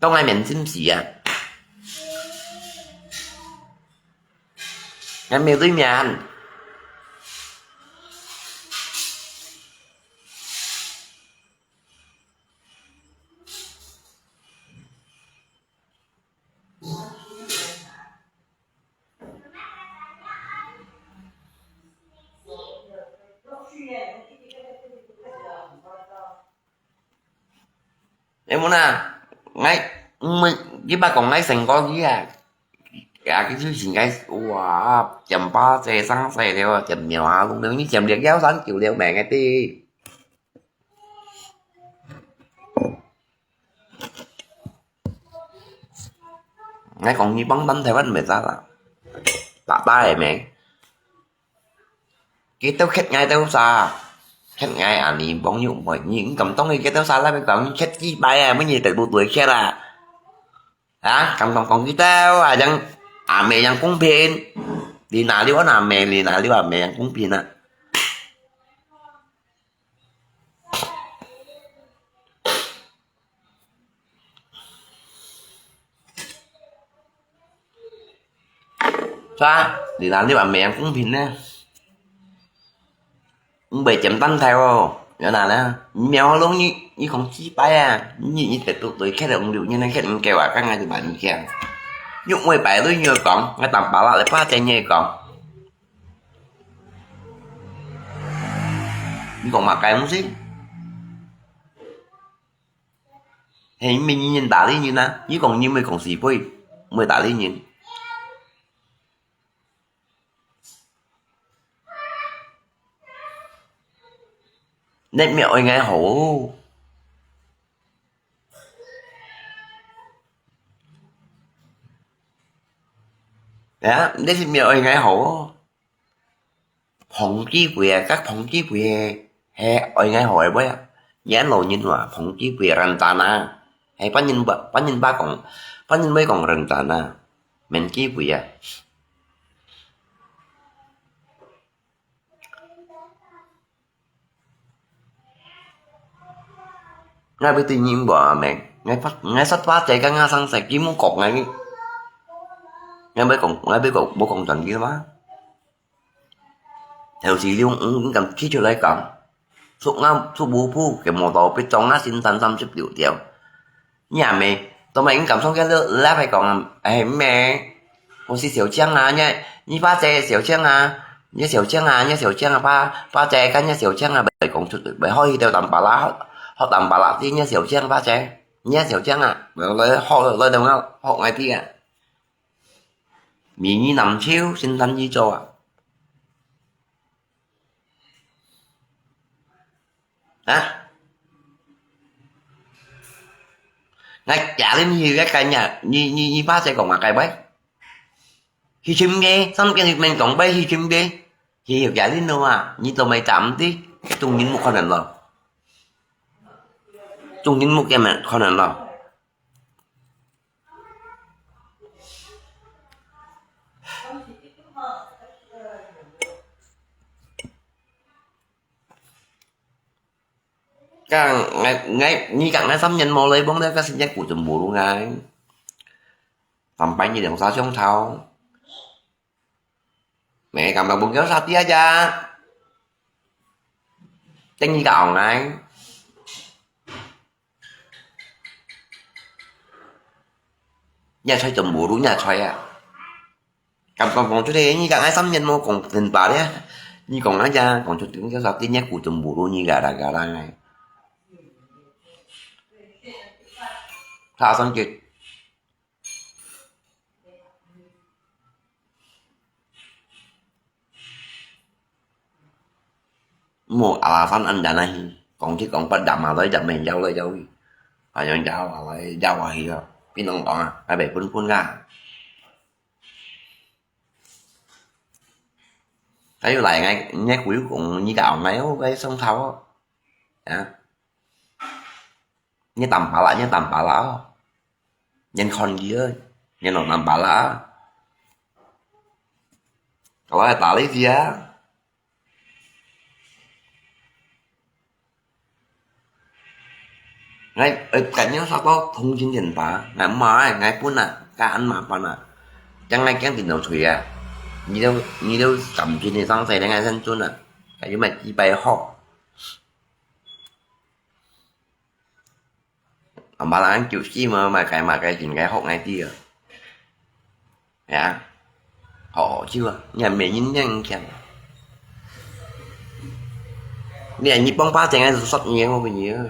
講𠊎面心事啊，𠊎面對面。 你問啊，𠊎，毋，佢捌講𠊎勝過佢啊。啊，佢就應該，哇，佔巴濟生勢了，佔苗下龍了，你佔了要三九了命个的。 𠊎講你幫幫台灣袂使啦，爸爸个咩？佢兜欠𠊎兜啥？欠𠊎啊，你幫玉妹，你毋敢當佢兜啥啦，你講你欠幾擺啊，乜你得不對欠啊？啊，敢敢講佢兜啊，樣阿妹樣公平，你哪裡有阿妹，你哪裡有阿妹樣公平啊？ Sa，你哪裡有阿妹樣公平呢？毋會簡單忒哦，有哪呢？苗下龍你，你講幾擺啊？你，你得到對欠了五六年，欠五個啊，剛剛就把你欠。你會擺落你講，𠊎當巴拉來巴正你講。 你講麼个東西？係，毋係人人打理人啊，你講人會講是非，毋會打理人。你毋愛𠊎好。 啊，你是毋愛𠊎好哦？彭基輝啊，甲彭基輝係，係愛𠊎好个尾啊？你老人話彭基輝rencana，係別人話，別人話講，別人會講rencana，免基輝啊。 𠊎會對你無阿妹，𠊎發，𠊎煞巴濟个𠊎生勢，佢毋講𠊎，𠊎會講，𠊎會講，無講斷佢嘛。有時你，你，你敢企出來講，出啱，出無譜，个無道，被撞啊，新三三十六條。你阿妹，做咩你敢上去了，來講啊？哎，咩？我是小強啊，你，你把仔小強啊，你小強啊，你小強啊，把，把仔跟你小強啊，袂講出，袂好去到淡薄啦，好，好淡薄啦，你小強把仔，你小強啊，來，來，好，來，來，好，我知啊。美女難求，先生你做啊。 啊？𠊎叫你去該間呀，你，你，你把仔講話該位？去尋佢，三更日面講位去尋佢，去叫你咯啊，你都沒站的，中人目可能咯，中人目根本可能咯。 講，𠊎，𠊎，你講𠊎三年無來往了，該時間古真無路𠊎。三百二兩三相頭。 Mẹ cảm ơn bốn kéo sao tia cha. Tên gì cả ổng này. Nhà xoay chấm bố đúng nhà xoay à. Cảm ơn bốn chú thế, như cả ai xăm nhân mô cũng tình bà đấy. Như còn ai cha, còn chú tướng kéo sao tia nhé, cú chấm bố đúng như gà đà gà đà này. Thả xong kịch. 無阿拉山恁樣啊，講起講法，入嘛來入，面搖來搖去，啊，樣搖啊來搖啊去啊，變啷當啊，還袂分分啊。還有來，𠊎，𠊎會講，你搞，𠊎，哦，𠊎上頭哦，啊。 你淡薄啦，你淡薄啦哦。你看佢哦，你老淡薄啦啊。我來打你一下啊。𠊎，呃，感覺受到通訊電波，𠊎媽哎，𠊎分啊，該恁麻煩啊。將𠊎驚電腦吹啊。你都，你都感覺你上世人愛生存啊，還有麼幾百號。 啊，嘛人九四嘛，嘛該嘛該真該學𠊎知啊。係啊，好好笑啊，你還沒人認真。你還你幫把正个十年我跟你啊，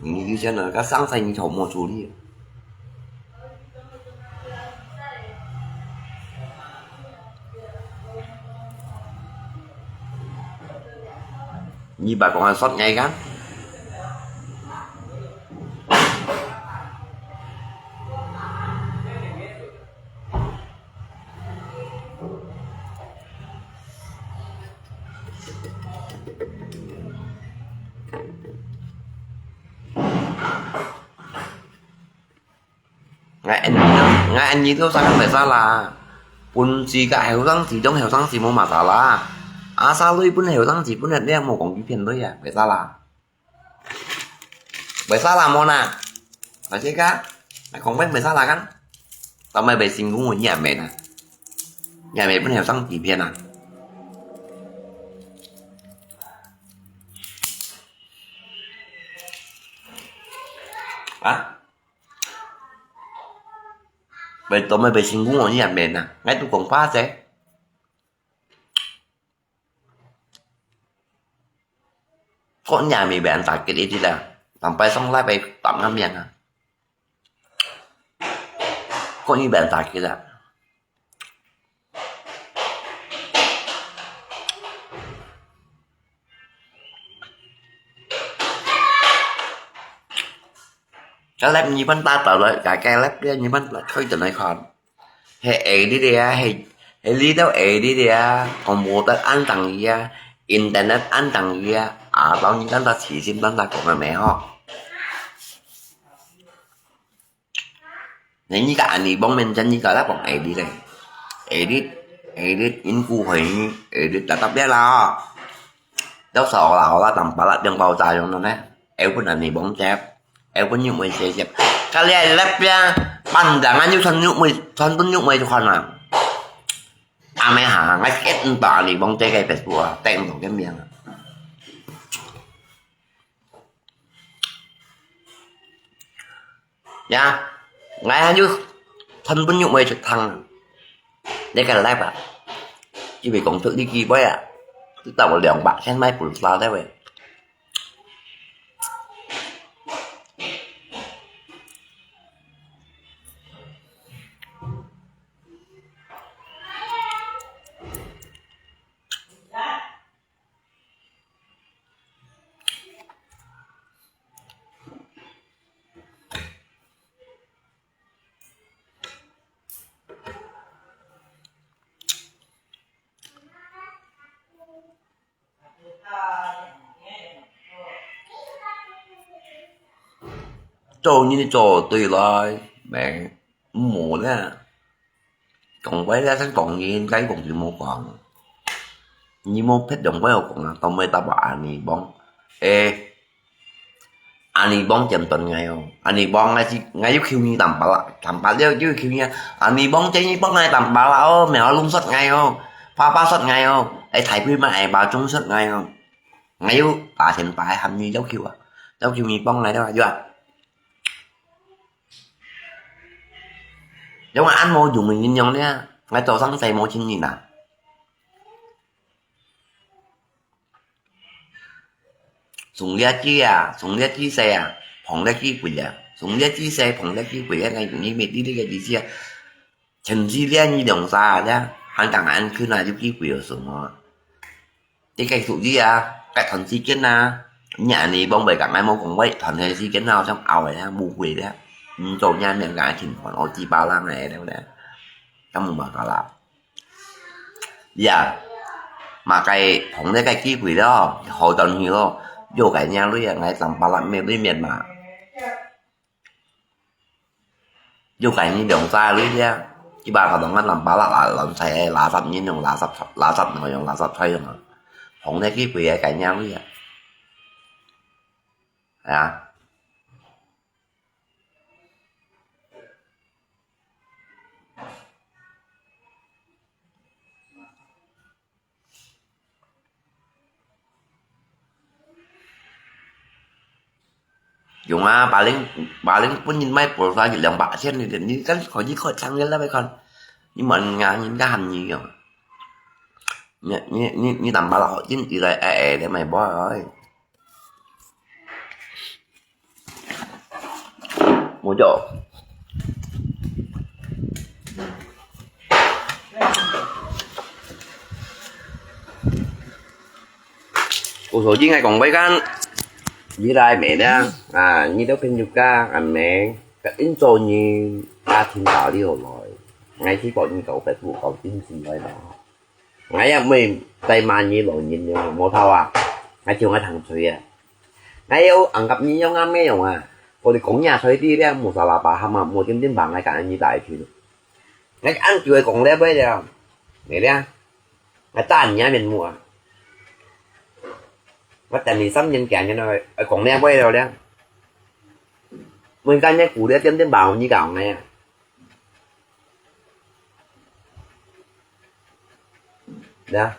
你就想了，該上世你頭没处理啊。 你把公安说𠊎kan。𠊎恁樣，𠊎恁樣都生个masalah。分自家後生時當後生時無masalah。Asal你分後生時分人，你無講欺騙你啊，masalah。Masalah無啦。Masih kah？你講分masalah kan？Tao mày bị sinh cũng một nhẹ mệt à. Nhẹ mệt分後生欺騙啊。啊？ Bai tao mày bai singgung orang yang men ah. Ngai tu kong pa se. Kok nya mi ban sakit itu dah. Sampai song lai bai tam ngam yang ah. Kok ni ban sakit ah. Cái lab như bánh ta tao lưới, cái cái lab kia như bánh là khơi từ nơi khon. He edit đi á, he, he lý đâu edit đi á, còn mua tết ăn tặng gì á, internet ăn tặng gì á, à, tao như tao ta chỉ xin tao ta cũng là mẹ ho. Nè, như cả anh đi bóng men chân như cả lab bóng edit này. Edit, edit, in cu hồi edit là tao biết là. Tao sao là, là tao bảo là đừng bao giờ用nó nè. Em vẫn anh đi bóng chép. Em vẫn nhục mày chép chép. Cái lab lab ya, bạn đang ăn nhục thân nhục mày, thân tuân nhục mày cho con à. À mày hả, ngay kết anh bảo anh đi bóng chép cái Facebook à, tên tổng cái miệng à. Ya, ngai han yu thon bun yu mei chuk thang. 這個禮拜，因為講出呢句話啊，都到兩百千買pulsa了喂。做人做對來，咩，毋好啦。講話啦，先講人，該講就莫講。你莫別樣話好講啊，到尾答話恁呢講，誒， Ani Bong尖端𠊎哦，Ani Bong𠊎是，𠊎又求你淡薄啦，淡薄了又求你啊，Ani Bong建議幫𠊎淡薄啦哦，莫弄煞𠊎哦，爸爸煞𠊎哦，哎，大杯嘛，哎，爸中煞𠊎哦，𠊎又打電話喊你要求啊，要求你幫𠊎了，有啊？因為恁無用个人樣呢，𠊎做生意無錢人啊。 送這支啊，送這支細啊，捧這支貴啊，送這支細，捧這支貴啊，𠊎用你乜知這個意思啊。全世界你兩儕啊，這還講恁近啊，有機會有送哦。這個屬於啊，該段時間啊，你恁呢幫袂講，𠊎無講話，段時間啊，好像拗个啊，誤會了，毋做人面講情況，我幾百人个，對不對？咁無辦法啦。 呀，嘛該捧這個機會咯，好轉去咯，又該領鐳啊，𠊎三百六乜鐳面嘛。又該你兩隻鐳啊，一百個人啊，三百六啊，亂晒个垃圾人用垃圾，垃圾人用垃圾菜用啊，捧這機會啊，該領鐳啊。係啊。 用啊，巴林，巴林本人買pulsa一兩百千，你，你看，可以看上个那邊看，你問人家，人家喊你用。你，你，你，你淡薄啦，真以來，哎，哎，你買不好，哎。 無錯。故所應該講，𠊎講，你來咩呢？啊，你都朋友家，阿妹，該應做你家庭打理好來，𠊎去幫你搞別戶搞經濟來咯。 𠊎也毋會再罵你老人了，無透啊！𠊎就愛聽吹啊！𠊎有恁合你用啊，咩用啊？𠊎講若吹的了，無沙拉巴哈嘛，無點點棒，𠊎講你大群。𠊎恁久會講了會了，你了，𠊎打你啊面目啊！𠊎等你三年幾年了，講了會了了。每個月鼓勵點點棒，你講的啊？ 呀，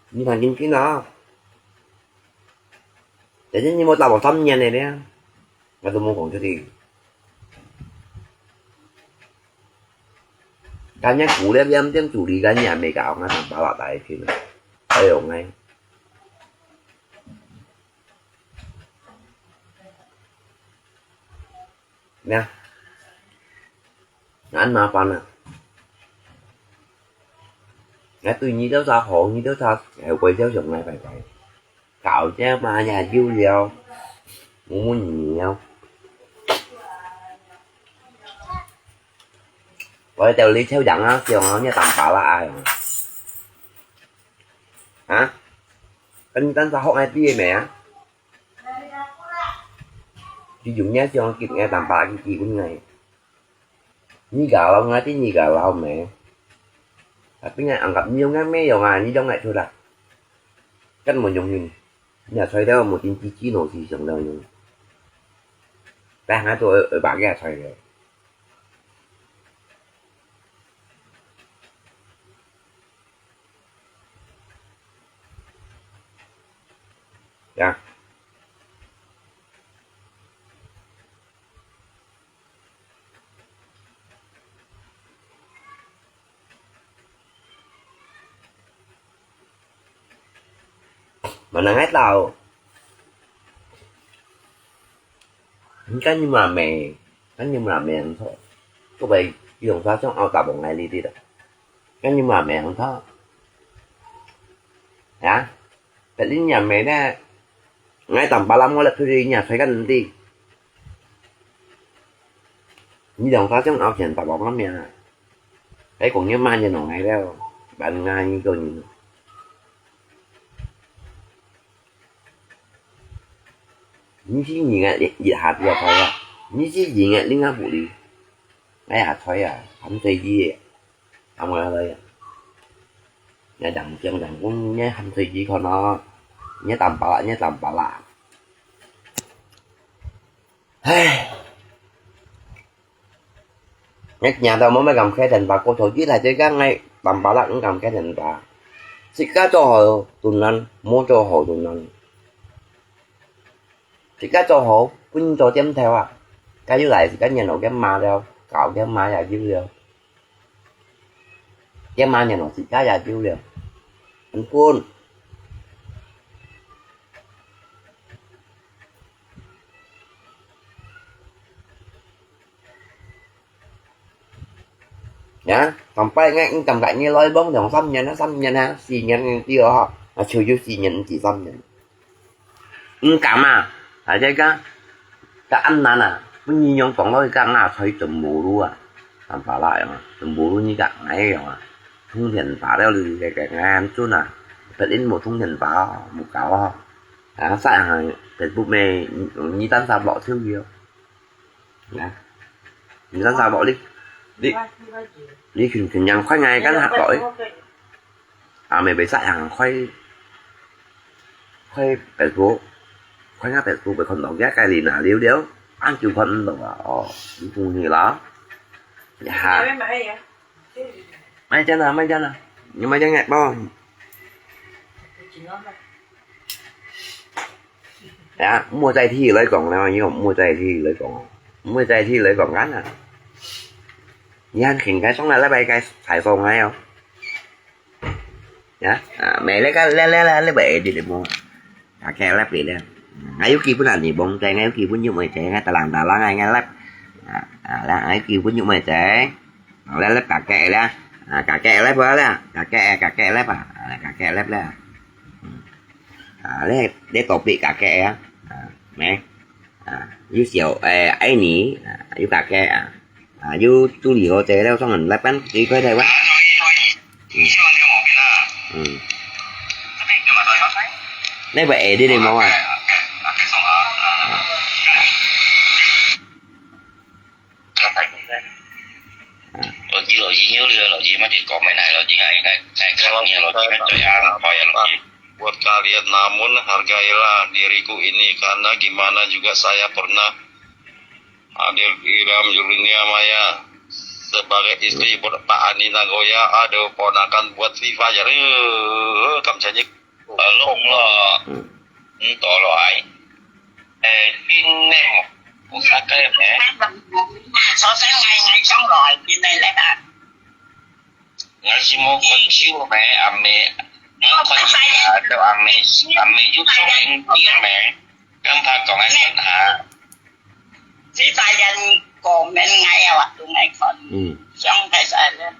你看真緊啊！但是你無打我三年了呢，𠊎都無講出去。今日鼓勵點點助理，今日也沒搞，𠊎三百六大一天了，哎喲，𠊎。 呀，恁麻煩啊！𠊎對你兜儕好，你兜儕後背就想𠊎拜拜。搞這嘛也有了，問問你了。𠊎兜你抽獎啊，獎啊，你打巴拉啊！啊？跟你單儕學𠊎知个咩啊？ 你用若想激𠊎，單巴拉激激分𠊎。你搞老𠊎知你搞老咩？Tapi𠊎anggap你用𠊎咩用啊？你用𠊎出來，kan無用用。你也吹到無定機機，老是想到用。但𠊎都二百个吹了。 呀。Mana ngai tau. Kan ni ma me, kan ni ma me ang tho. Ko bai yong sa chong au ta bong ngai li ti da. Kan ni ma me ang tho. Ya. Pet lin ya me ne. Ngai tam pa lam ngo le phi ya sai kan ti. Ni yong sa chong au chien ta bong ngai me. Ai kong ni ma ni nong ngai leo. Ban ngai ni ko ni. Ni si ni ngai li ha ti ya thoi ya. Ni si ni ngai li ngai bu li. Ngai ha thoi ya. Ham sai ji. Ham ngai thoi ya. Ngai dang jiang dang kung ngai ham sai ji kon no. Ngai tam pa la, ngai tam pa la. Hai. Ngai nhà tao mô mai kam khe then ba cô thổ chỉ là chơi các ngay tầm ba lắc ngam khe then ba. Xịt cá cho họ tụi năn, mô cho họ tụi năn. Xịt cá cho họ, quên cho chém theo à. Cái dưới lại xịt cá nhà nổ cái ma theo, cạo cái ma là dưới theo. Cái ma nhà nổ xịt cá là dưới theo. Anh quên. Ya, sampai ngai ing kam kat ni loi bong dong sam nyan, sam nyan ha, si nyan ti ho. Mà chưa dưới si nyan chỉ sam nyan. Ing kam à, hay cái ka, ka ăn năn à, bún ni yong kong loi ka nga thoi tụm mù lu à. Tam pa la yong, tụm mù lu ni ka ngai yong à. Thông điện phá leo lì cái cái ngai ăn chun à. Pet in mù thông điện phá, mù cáo ho. À, sai hàng Facebook mê, ni tan sa bỏ thiếu nhiều. Nè. Mì san sao bỏ đi. Đi. Đi khuyên khuyên nhang khoai ngay cắn hạt lỗi. À mày bị sai hàng khoai. Khoai bẹt gỗ. Khoai ngã bẹt gỗ bị con đỏ ghét cái lì nà liu liu. Ăn chịu con đỏ. Ồ. Đi cùng thì đó. Dạ. Mai chân à, mai chân à. Nhưng mai chân ngại bao. Ya, 莫再提來講了，因為莫再提來講，莫再提來講緊啦。你看，現在上來禮拜該才上來哦。Ya, à, mẹ lấy cái, lấy, lấy, lấy, lấy bài đi đi mua. Cà kê lép đi đi. Ngay lúc kia bữa nào đi bông tê, ngay lúc kia bữa nhúc mày tê, ngay ta lăng ta lăng ngay, ngay lép. À, à, là ngay kia bữa nhúc mày tê. Lép, lép cà kê lá. À, cà kê lép bơ lá. Cà kê, cà kê lép à. À, cà kê lép lá. À, lép, lép tổ bị cà kê á. À, mẹ. À, you xíu, ê, ai nì. À, you cà kê à. À, you tu lì hồ tê leo xong rồi lép bắn, đi khơi đây quá. Ừ. Ừ. Lép bơ ê đi đi máu à. À. 老弟，老弟，有了，老弟，mati kau main ai, 老弟，ai, ai, ai, kau ni, 老弟，kau ya, kau ya, 老弟。 Buat kalian, namun hargailah diriku ini, karena gimana juga saya pernah hadir di dalam dunia maya sebagai istri buat Pak Ani Nagoya, aduh, ponakan buat FIFA jadi, eh, kam canyik. Along lo. Hmm. Ntolo ai. Eh, pin nem. Usah kaya, eh. Sosai ngai ngai song lo ai, pin nem le ba. Ngai si mo kon siu, eh, ame. Ngai kon siu, ah, to ame. Ame yu song en pia, eh. Kan pa kong ai kon ha. Chỉ phải dành của mình ngày à, tụi ngày còn. Ừ. Xong phải xài lên.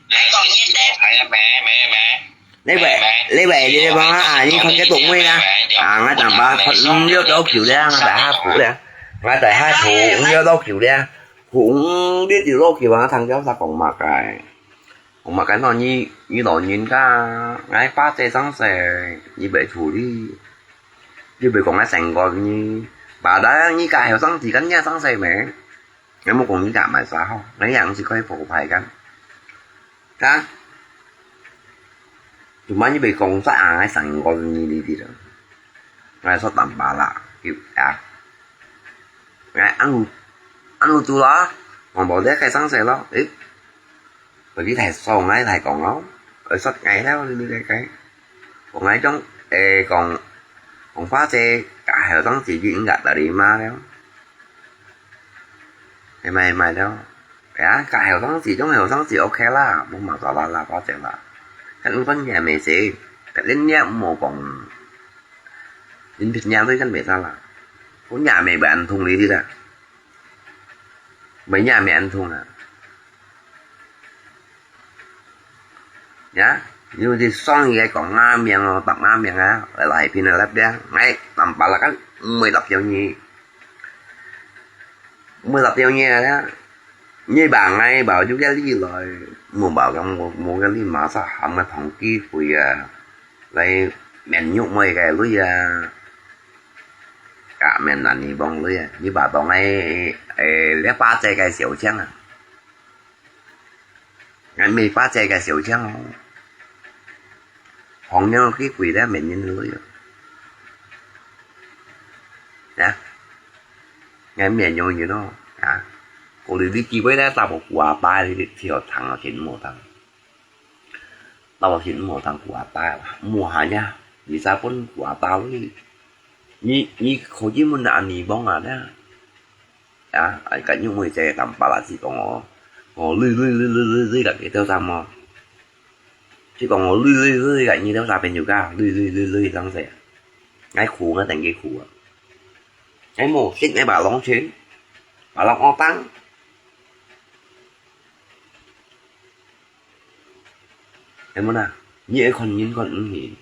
Ngày còn như thế. Mẹ, mẹ, mẹ. Lấy vậy, lấy vậy đi, đi, bông á, à, đi con cái tụi mươi nha. À, ngay tặng ba, con, ừ, vô đâu kiểu đấy, ngay tại hai phủ đấy. Ngay tại hai phủ, ừ, vô đâu kiểu đấy. Phủ, ừ, biết điều đâu kiểu, thằng cháu sao còn mặc cái. Ủa mà cái nó như, như đó nhìn cả, ngay phá xe sáng xe, như vậy thủ đi. Như vậy còn ngay sành gọi như, bà đã như cái hiểu sáng gì cắn nha sáng xe mẹ. Ngay một còn như cả mà sao, ngay yang chỉ có phủ phải cắn. Cả. Tụi má như vậy còn sao à, ngay sành gọi như đi đi rồi. Ngay sao tạm bà lạ, kiểu, à. Ngay ăn, ăn luôn tu đó, còn bỏ đứa cái sáng xe đó, ít. Bởi vì thầy sau ngay thầy còn ngó, ở sót ngay đó, đi, đi, cái, cái. Còn ngay trong, ê, còn, còn phá xe, cả hiểu sáng gì chứ, gạt đã đi mà đó. Ê, mày, mày đó. Ya, cả hiểu sáng gì, trong hiểu sáng gì, ok là, muốn mà tỏ là, là phá xe là. Cái ứng phân nhà mày sẽ, cái đến nhà mua còn, 人別人都跟別人啦，我也沒辦法通你的，沒也沒辦法通啊。Ya,你就上一个講啊名哦，答啊名啊，來來拼啊，來來，哎，nampak lah kan，毋會答到你，毋會答到你啊。你把𠊎包就个你來，無包个無無个你，masa喊个同機會啊，來面肉妹个女啊，假面男女幫女啊，你把當个誒，這巴姐个小強啊。 𠊎毋係巴姐个小強哦，紅娘个機會咧，面人女哦。啊，𠊎毋係用人哦，啊，過來你機會咧，打無古阿爸，你條聽啊，真無聽。打無真無聽古阿爸，無下呀，你再分古阿爸你，你你可以問啊，你幫啊咧。 啊，哎，个因為這个nampak lah，只講哦，哦，lui lui lui lui lui lui，个幾多站哦？只講哦，lui lui lui，个你兜啥朋友噶？Lui lui lui lui，當時，𠊎苦，𠊎等佢苦啊！𠊎無食，𠊎把浪錢，把浪惡當。 係無啦？你愛看人看毋起，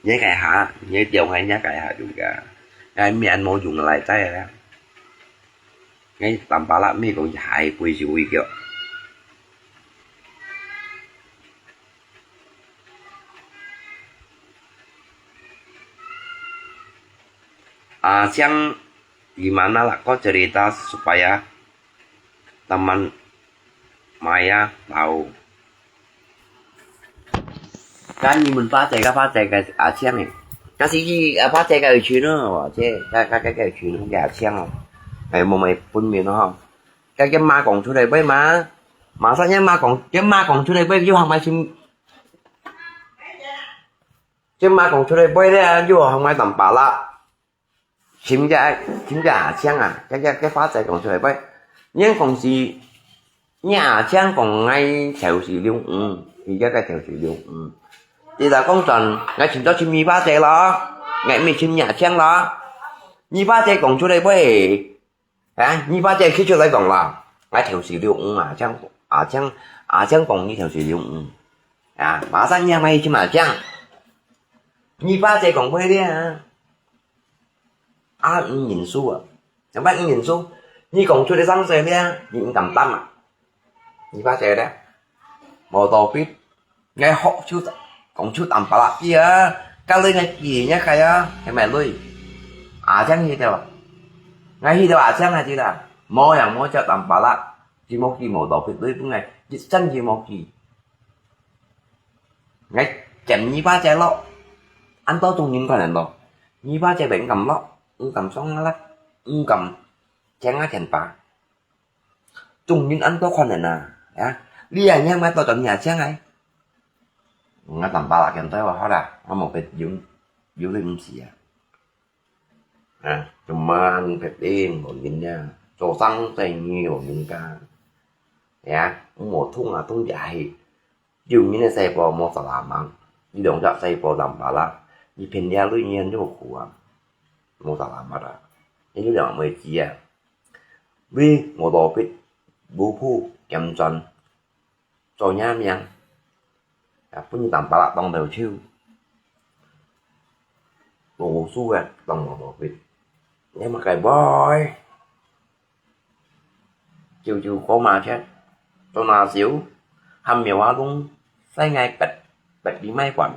你該下，你掉開人家該下就个，該面無用來在啦。該nampak lah，毋係講下一輩就會叫。啊，像gimana lah，kau cerita supaya teman Maya tahu。該你問巴姐个巴姐个阿強誒，該是佢阿巴姐个群哦，這該該該个群个阿強哦，哎，無乜分明哦。該个媽講出來喂嘛，馬上要媽講，要媽講出來喂，又行埋尋，要媽講出來喂咧，又行埋nampak lah。 尋隻，尋隻阿強啊，該該該巴姐講出來喂，人講是，你阿強講𠊎頭是六五，佢這个頭是六五。你來講轉，𠊎尋到尋二巴姐咯，𠊎毋係尋阿強咯。二巴姐講出來喂，啊，二巴姐企出來講啦，𠊎頭是六五啊，阿強阿強阿強講你頭是六五，啊，馬上你還去尋阿強。二巴姐講喂咧啊。 啊，毋認輸啊！仰般毋認輸？你講出來生事咧，你毋敢擔啊？你怕誰咧？無道理，𠊎學就講出nampak lah佢啊，隔離𠊎記得佢啊，係毋係？阿強去到啊？𠊎去到阿強還知啦，無樣無叫nampak lah，佢無記無道理，你分𠊎一生佢無記。 𠊎見二巴姐咯，恁多種人看人咯，二巴姐毋敢咯，毋敢上啊啦，毋敢請啊天巴。種人恁多看人啊，啊，你啊，你還買多種人啊，請啊。𠊎nampak lah，見到我好啦，𠊎無別有，有你毋是啊。 啊，teman別人無人呀，做生意無人家。呀，無通啊，通也係。有人个細胞無selamat，你兩隻細胞nampak lah，你騙了你人就苦啊，無selamat啊，你兩妹子啊，你無道理，無鋪兼賺。 做若命，啊，分人nampak lah當頭手，無輸个當無道理。你麼个會？久久過馬車，做那少，還廟下弄，使𠊎別別地買飯。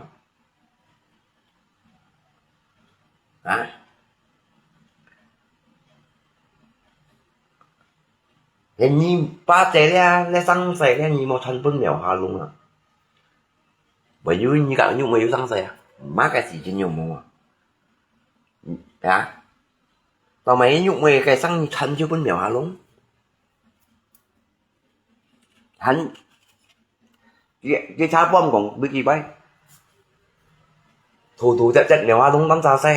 啊？ 連你爸姐咧，咧生事咧，你無傳分廟下弄啊？會有你个肉妹有生事啊？麼个事情有無啊？啊？到尾肉妹个生意傳就分廟下弄？還 佢佢查幫講，你幾擺？頭頭隻隻廟下弄當沙西，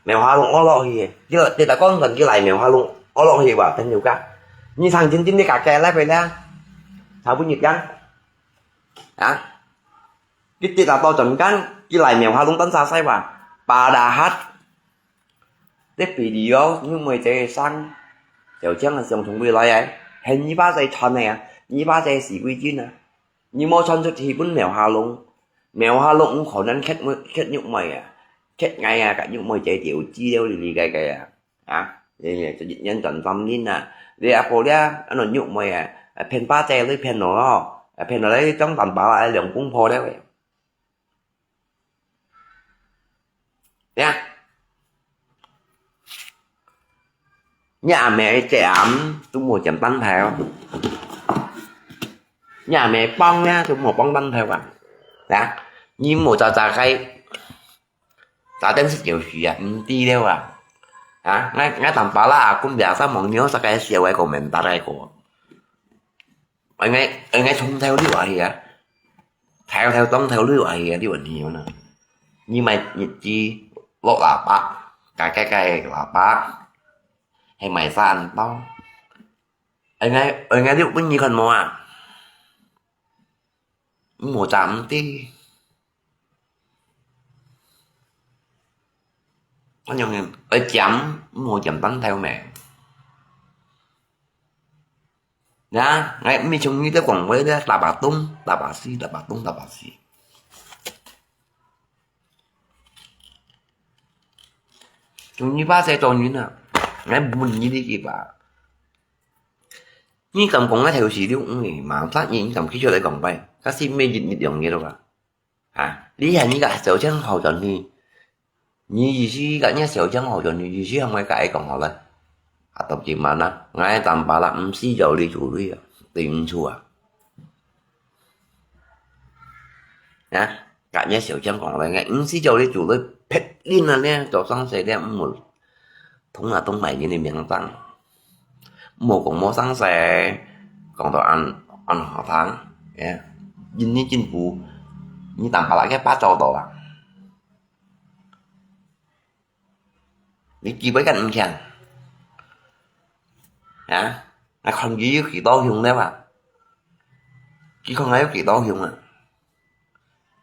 廟下弄屙落去，佢佢打講緊佢來廟下弄屙落去話，朋友家。你曾經經歷過該來回咧，查不日間。啊？佢跌打到中間，佢來廟下弄當沙西話，padahal 這比例哦，玉妹姐个聲，小強个相同位來啊，係你把仔傳个啊，你把仔係歸真啊，你無傳出去分廟下弄，廟下弄毋可能缺妹，缺玉妹啊，缺𠊎啊，佮玉妹姐就有資料哩哩个个啊，啊，你你一年賺三銀啊，你阿婆咧，安到玉妹啊，騙把仔你騙落哦，騙落來張蛋白啊，兩公婆了喂。 呀，你阿姆這暗都無點燈泡，你阿姆幫呢都無幫燈泡啊？呀，你無早早該，早點食就死啊，毋知了啊！啊，𠊎𠊎當巴拉啊，講別儕望你好食个笑个講面搭个講。 應該應該從頭溜下去啊，頭頭當頭溜下去啊，你問題呢？你買日子落喇叭，該該該喇叭，係買三刀，應該應該你分你看無啊？無站的，我用愛講，無講半頭咩？ 呀，𠊎毋係像你兜講話咧，喇叭東，喇叭西，喇叭東，喇叭西。像你把這種人啊，𠊎問你這句話，你敢講𠊎頭四六五个嘛？昨日你敢企出來講話？假使每日日兩日了吧？ 啊，你喊你个小強好轉去，你意思个你小強好轉去，意思喊𠊎个愛講好了。啊，到今晚啊，𠊎當巴拉毋使要你做你啊，對毋住啊。啊，个你小強講好了，𠊎毋使要你做你，別人啊，你做生事你毋好 通啊，通買人个名堂。無講無生事，講到恁恁好聽，哎，因你政府，你當巴拉个巴掌到啊？你機會敢毋強？啊？啊，看佢有幾多雄了嘛？佢看還有幾多雄啊？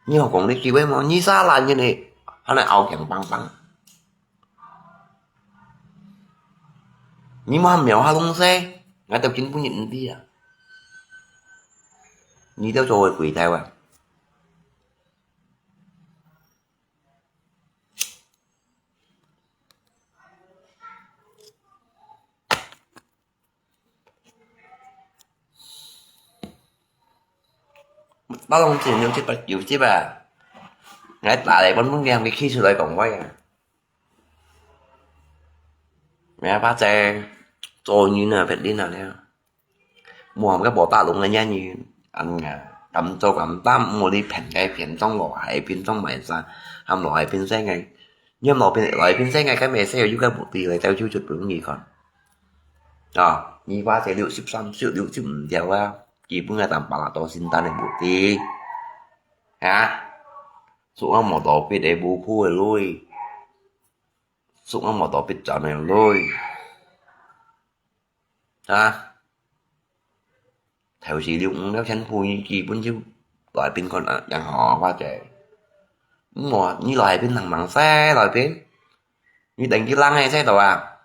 你好講你機會無？你啥懶人呢，還來拗強梆梆。你莫還描下東西，𠊎兜根本就毋知啊。你兜做个鬼頭啊！ 八龍前六七八九集啊，𠊎打來分分佢，佢企出來講話啊。咩啊，把這做人啊，別人啊了。無含个無打攏个人，恁啊，敢做敢擔，無你騙个騙中落海騙中賣沙，含落海騙細个。 你莫變來變細个，該咩細个有个目的來，走出出分你看。啊，你把這六十三、十六十五條啊，基本个當巴拉多承擔个目的。啊，屬於無多筆个無苦个鐳，屬於無多筆賺个鐳。 啊，頭四六五了全部你基本就來賓看啊，然後啊，或者，嗯，你來賓能忙使來賓，你等佢冷个使到啊？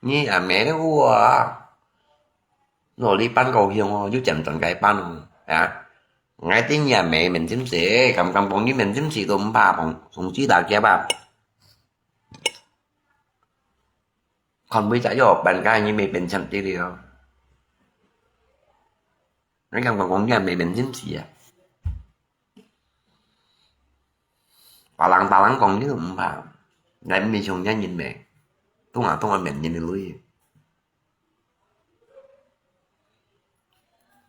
你也沒得我，努力辦高雄哦，又漸轉該辦哦，啊！𠊎知你也沒面子事，敢敢講你面子事都毋怕，同同志打架吧？ 看每隻要辦該你沒變成這个哦。你感覺講你也沒面子事啊？別人別人講你都毋怕，你毋係像人人咩？當下當下面人个鐳。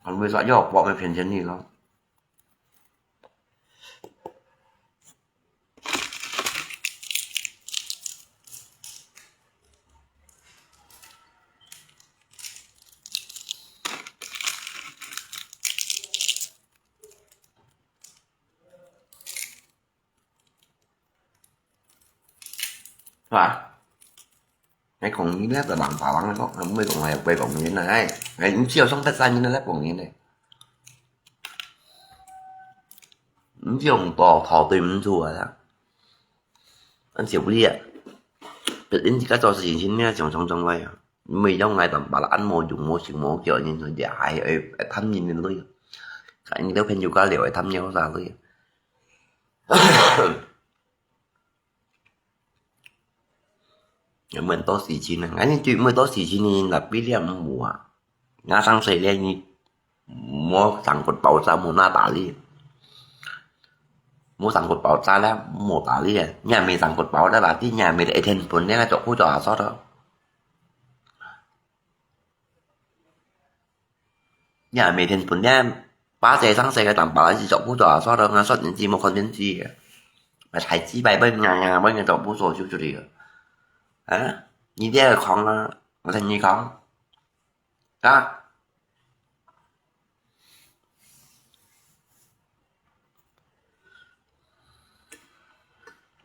看每隻要搏个騙錢你咯。 係吧？你講你這個人打人个咯，毋會講係，毋會講人啊，哎，哎，你只有上得山人來講人呢。你這種到頭對毋住啊啦。恁少理啊！別人自家做事情呢，想想想來啊，毋會用來當把啦，恁無用，無想無叫，人家也還會，會貪人个鐳，看你兜朋友家了會貪了啥鐳。有無多事情啊？俺你對無多事情呢，那比了無啊？ Ngã sang sài咧你，無sangkut爆炸，無拿打你。無sangkut爆炸咧，無打你啊！你也無sangkut爆炸，berarti你也無一天分咧，做苦做下說咯。你也無一天分咧，把這sang sài个當把啦，係做苦做下說咯，ngã說你知無content个。Mà thầy chỉ bài bên nhà nhà bên nhà tổ bố sổ chú chú đi. Hả? Nhìn thấy không? Mà thầy nhìn không? Đó.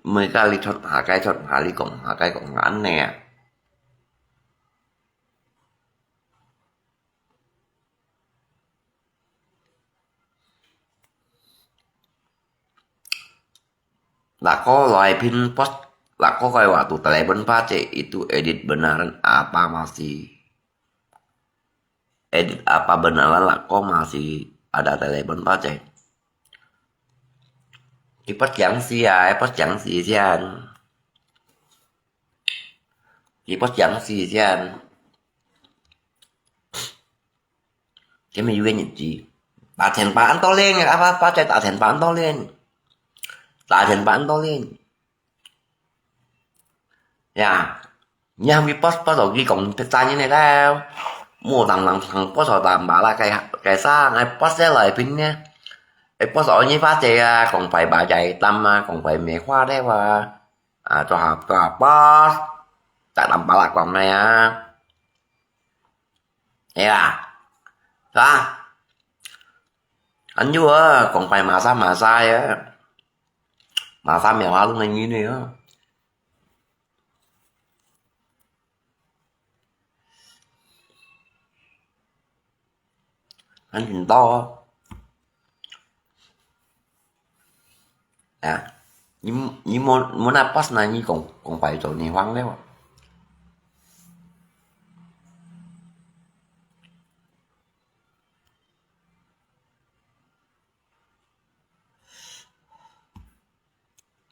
Mười cái lý thuyết, hai cái thuyết, hai lý cộng, hai cái cộng ngắn nè. Lah ko lai pin post, lah ko kai waktu telepon pace itu edit benaran apa masih? Edit apa benaran lah ko masih ada telepon pace? Ki post yang si ai, post yang si sian. Ki post yang si sian. Cái mày yêu cái nhật gì? Tả thèn bà ăn to lên, à, bà, bà chạy tả thèn bà ăn to lên. Tả thèn bà ăn to lên. Ya, nhà mi post post ở cái cổng cái ta như này đâu. Mua tặng lăng thằng post ở tạm bà là cái, cái xa, ngay post ra lại pin nha. Cái post ở như bà chạy à, còn phải bà chạy tâm à, còn phải mẹ khoa đấy mà. À, cho hộp, cho hộp post. Tại tạm bà là còn này à. Ê à, hả? Anh chú á, còn phải mà sao mà sai á. Mà sao mèo há lúc này như này á. Anh nhìn to á. À, nhưng, nhưng mà, mà nó pass này như còn, còn phải cho này hoang đấy mà.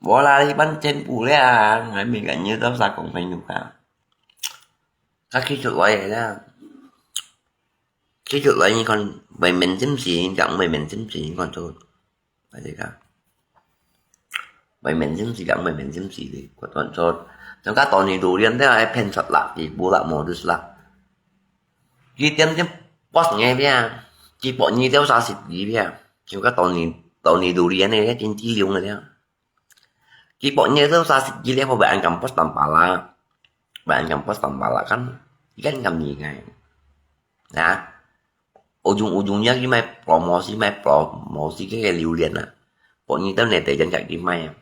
Ủa là đi bắn trên phủ đấy à, ngày mình cả như tao sao cũng phải nhục à. Các kỹ thuật vậy đó. Kỹ thuật vậy như con, vậy mình chấm gì, chẳng vậy mình chấm gì, con thôi. Vậy thì cả. Vậy mình chấm gì, chẳng vậy mình chấm gì đi, con thôi. Trong các tòa này đủ điện thế, ai phen sạch lạc thì bố lạc mò đứt lạc. Ki tiêm tiêm post nghe bia. Ki bỏ nhi tiêu xa xịt gì bia. Chúng ta tàu ni, tàu ni đủ đi này, trên chi dùng này. Ki bỏ nhi tiêu xa xịt gì bia, phải ăn cầm post tầm bà la. Phải ăn cầm post tầm bà la kan. Kan cầm gì ngay. Hả? Ujung-ujungnya ki mai promosi, mai promosi cái, cái liu lian à. Bỏ nhi tiêu này để dân chạy ki mai à.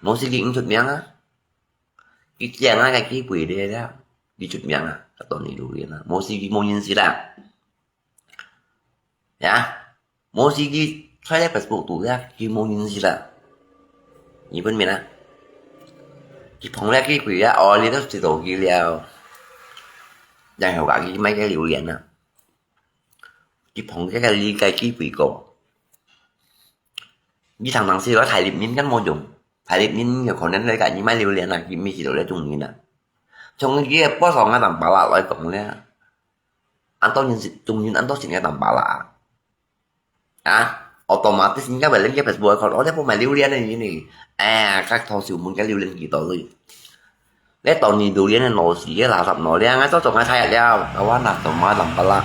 Mosi ki ứng chụt miếng à. Ki chèn á, cái ki quỷ đi đó. Ki chụp miếng à, cái tàu ni đủ đi nè. Mô si ki mô nhin si là. Ya. Mô si ki khai cái Facebook tụ ra, ki mô nhin si là. Nhị phân miền à. Ki phong ra ki quỷ ra, ôi, li đó si tổ ki liao. Yang hiểu cả ki mấy cái liu lian à. Ki phong cái, cái li cái ki quỷ cổ. Ki thằng thằng si đó thải liệp nhìn căn mô dùng. Thải liệp nhìn nhiều khổ nên lấy cả những máy liu lian à, ki mi si tổ ra chung nhìn à. Trong cái kia bó sòng ngay tầm bà lạ loại cộng liu. Ăn tao nhìn si-, chung nhìn ăn tao xin ngay tầm bà lạ. À, automatic xin cái bài lên cái Facebook còn ở đây bố mày liu lian này như này. À, các thằng siêu muốn cái liu lian gì tao rồi. Lẽ tao nhìn liu lian này nó xí cái là sập nó lian, ngay tao trong ngay thay liao. Taoว่าหนัก tao mà tầm bà lạ.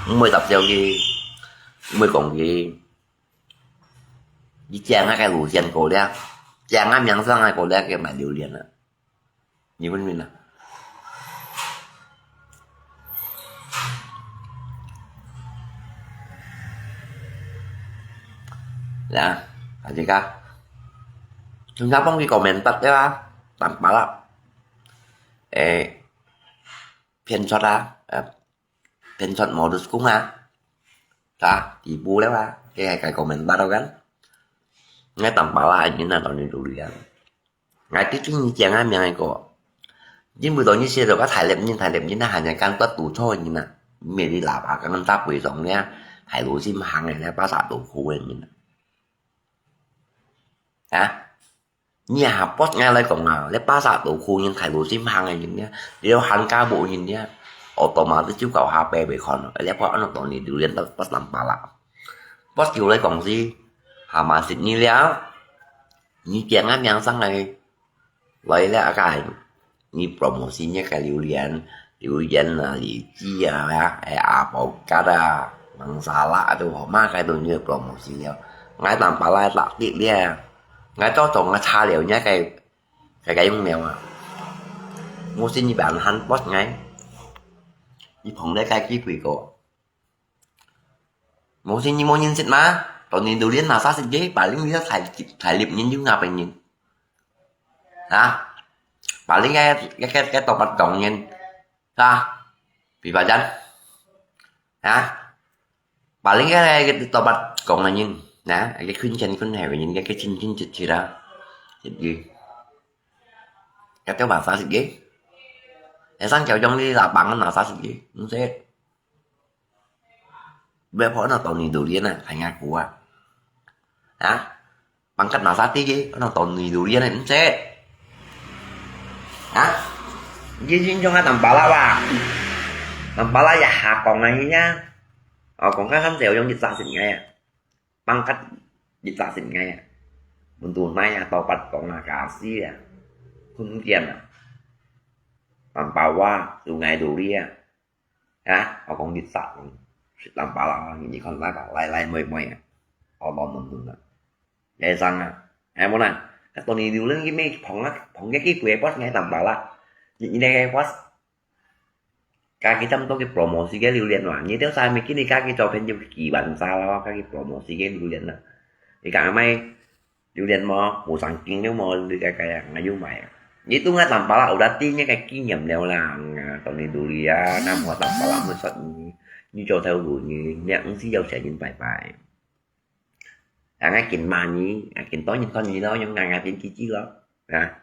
Mười tập theo gì. Mười cộng gì. Đi chèn ngay cái lũ chèn cổ liang. Chèn ngay miếng sang ngay cổ liang cái mà liu lian à. Nhị phân minh à. Ya, aja ka. Chúng ta bông cái comment tắt đấy ba. Tạm bảo là. Ê, phiền xót à. Ê, phiền xót modus cũng à. Ta, thì bu đấy ba. Cái, cái comment tắt đâu gắn. Ngay tạm bảo là anh như là tao nên đủ đi ăn. 𠊎知知你講个名个歌，因為當日寫到个大陸人，大陸人啊，還係講得堵錯人啊，毋係你喇叭講得背上了，大陸心行个了，巴沙多苦个人啊。啊？你啊，bắt𠊎來講啊，你巴沙多苦人，大陸心行个人了，你有喊家無人了，我多嘛就搞下背背看了，你怕安到你榴莲到bắt南巴拉。Bắt久來講是，蛤蟆食你了，你講个名上來， 來了，啊，該你promosi你个榴莲，榴莲啊，荔枝啊，哎，avocado啊，芒沙拉啊，都好，麼个都你promosi了。𠊎南巴拉落地了，𠊎早早𠊎查了你个，个，个用了啊。無信你還喊bắt𠊎，你碰到个機會个。 無信你無認識嗎？當年榴槤拿啥食个，巴零你个大，大陸人又拿別人。啊？巴零个，个，个，个多八講人，啊？比巴jangan。啊？巴零个，个多八講个人，啊？个坤乾坤係个人，个，个親親切切啊，食个。个都拿啥食个？个生巧用你喇叭拿啥食个？毋識。 Bia po ano tau ni durian na, hay nga kuwa. Ha? Pangkat nasa tigi, ano tau ni durian na, nset. Ha? Gijin jong ha tampala ba. Tampala ya ha kong na hiya. O kong ka han teo yong gitsa sin nga ya. Pangkat gitsa sin nga ya. Mundu na ya tau pat kong na kasi ya. Kun kian na. Tampala, sungai durian. Ha? O kong gitsa, kong sit tampala, ni kon lai ba, lai lai moi moi. O lo mun mun na. Ya sang a. Ai mo na. Ka to ni durian ki me phong a, phong ke ki pue pos ngai tampala. Ni ni ne pos. Ka ki tam to ki promosi ke durian wa. Ni teo sa me ki ni ka ki to pen ju ki ban sa la ka ki promosi ke durian na. Ni ka mai 榴槤無，無生經了無，你个个啊，𠊎有買啊。你都𠊎tampala，有得知你个經驗了啦，啊，當你durian，那無tampala，毋識你，你做頭路你，你毋使有錢人拜拜。啊，𠊎緊罵你，啊，緊多人看你咯，用𠊎，𠊎變機智咯，啊。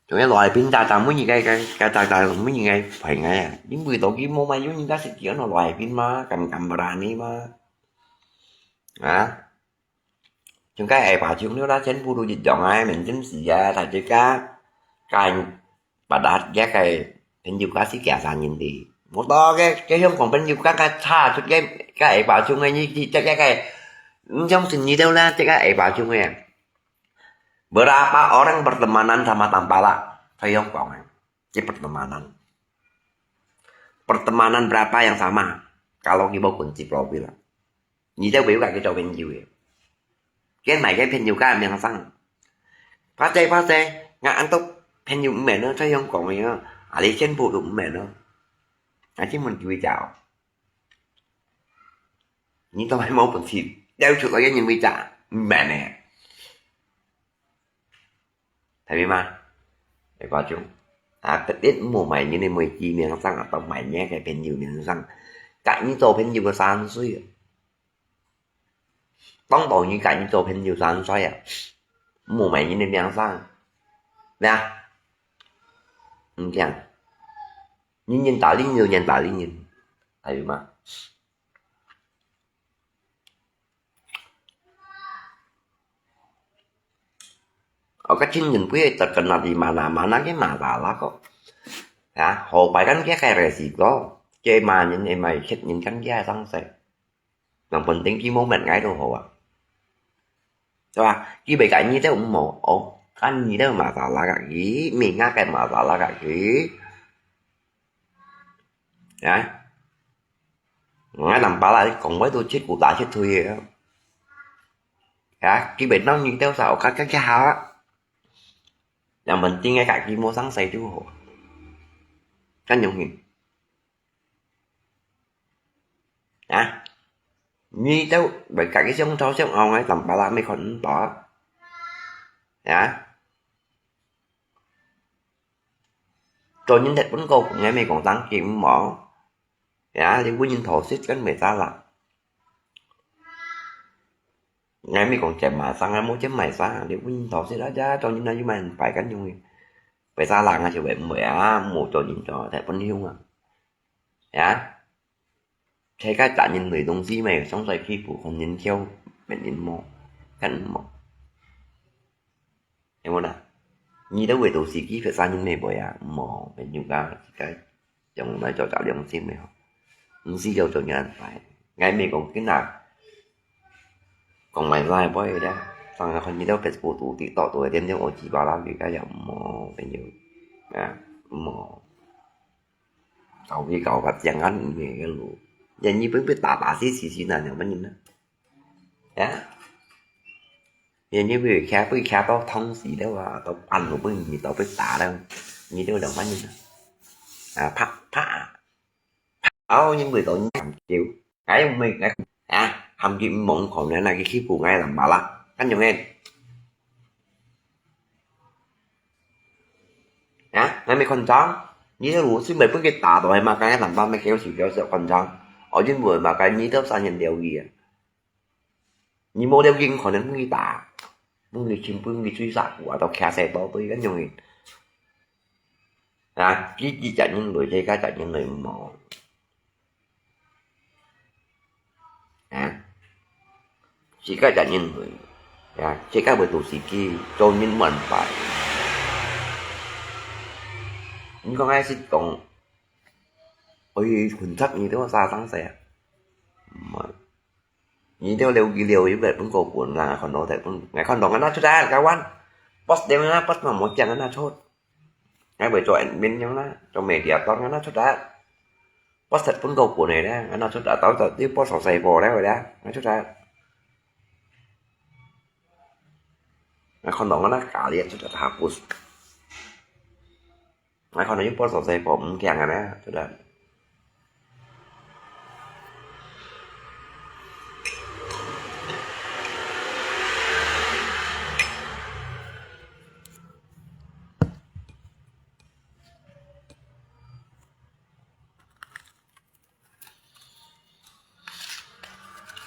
Chungai loài pin ta ta muốn gì cái cái cái ta ta muốn gì cái phải ngay à. Những người tổ kim mô mai giống như các sự kiện nó loài pin mà cầm cầm ra ni mà. Hả? Chúng cái ai bảo chúng nó đã chén bu đồ dịch dòng ai mình chính sự ra thay chứ cá cái bà đã ghét cái pin dù cá sĩ kẻ xa nhìn đi. Một to cái cái hiông còn pin dù cá cái xa chút cái cái ai bảo chúng ngay như cái cái cái trong sự như đâu là cái cái ai bảo chúng ngay. Berapa orang bertemanan sama tampala? Saya kong, cái pertemanan. Pertemanan berapa yang sama? Kalau kita kunci profil. Ni tao biểu cái cái cho bên dưới. Cái này cái bên dưới cái miếng sang. Phát tê phát tê, ngã ăn tốc bên dưới mẹ nó, saya kong ya. Ali chen bu lu mẹ nó. Aja mun chui chào. Ni tao hay mau pensi. Đeo chuột cái nhìn bây giờ. Mẹ nè. Thấy mà. Để qua chúng. À, tất nhiên mua mày như này mười chi miếng sang, à, tao mày nhé cái bên dưới miếng sang. Cả những tàu bên dưới có sang suy. Tông tàu như cả những tàu bên dưới sang suy à. Mua mày như này miếng sang. Nè. Không chăng. Nhìn nhìn ta lý nhìn, nhìn ta lý nhìn. Thấy mà. Ở các chính nhìn quý tật cần là gì mà là mà nó cái mà là lá có. Hả? Hồ bài gắn ghé cái rẻ gì có. Chê mà nhìn em mày chết nhìn gắn ghé sang xe. Yang penting ki moment ngai tu ho a. Cho a, ki bai kai ni teo mo, o, kan ni teo masalah ka ki, mi nga kai masalah ka ki. Ya. Ngai tampala kong bai tu chit ku ta chit thui ya. Ya, ki bai nang ni teo sa o ka ka ka ha. Yang penting ngai ka ki mo sang sai tu ho. Kan yong hin. Hả? Nhi cháu bai kak ki siông thô siông ong ai tampala mi khon to. Hả? 做人忒本高，𠊎乜講正經無？呀，你分人討食，跟袂差啦。 𠊎乜講錢買衫，𠊎無錢買衫，你分人討食啦，呀，做人啊，又買人擺，跟樣个。擺沙冷啊，就會毋會啊，無做人做，忒本鄉啊。呀，自家責任類東西咩，上衰欺負，看人笑，別人無，看無。有無啦？你兜會到時機，別儕人乜會啊，無，朋友家，自家 用來做隻良心个吼，毋使要做人擺。𠊎乜講緊啊，講來來背个，上下看你兜Facebook肚、TikTok肚个，點點我嘴巴啦，佢家又無朋友啊，無。搞佢搞法，將眼毋係个路，人日本被打打死死死難，有乜人呢？ 呀，人家被徛，被徛到痛死了啊，到半路被你到被打了，你就兩萬人啊，啊，啪啪，哦，因為到你喊叫，哎，毋係，哎，啊，喊佢毋好講了，那個欺負𠊎人嘛啦，看有沒？啊，𠊎乜看中，你這路是毋係分佢打到，係嘛？該人家乜叫死叫死看中，哦，因為嘛，該你都三年了佢啊。 你無了解，可能分佢打，分佢親，分佢追殺，啊，到徛勢到對，恁樣个。啊，佢，佢責任類，自家責任類無。啊，自家責任類，啊，自家會到時機，做人萬擺。你講該係講，哎，混雜你都殺生死啊？毋係。 你兜了佢了，又會分過分啦，看到忒本，𠊎看到𠊎拿出來，kawan。Post dia mana, post嘛無講，𠊎拿出。𠊎會做admin樣啦，做media當，𠊎拿出來。Post忒本過分个咧，𠊎拿出來，到到你post上細波咧，會咧，拿出來。𠊎看到𠊎拿加你出來，hapus。 𠊎可能又post上細波，毋驚个咩，真个。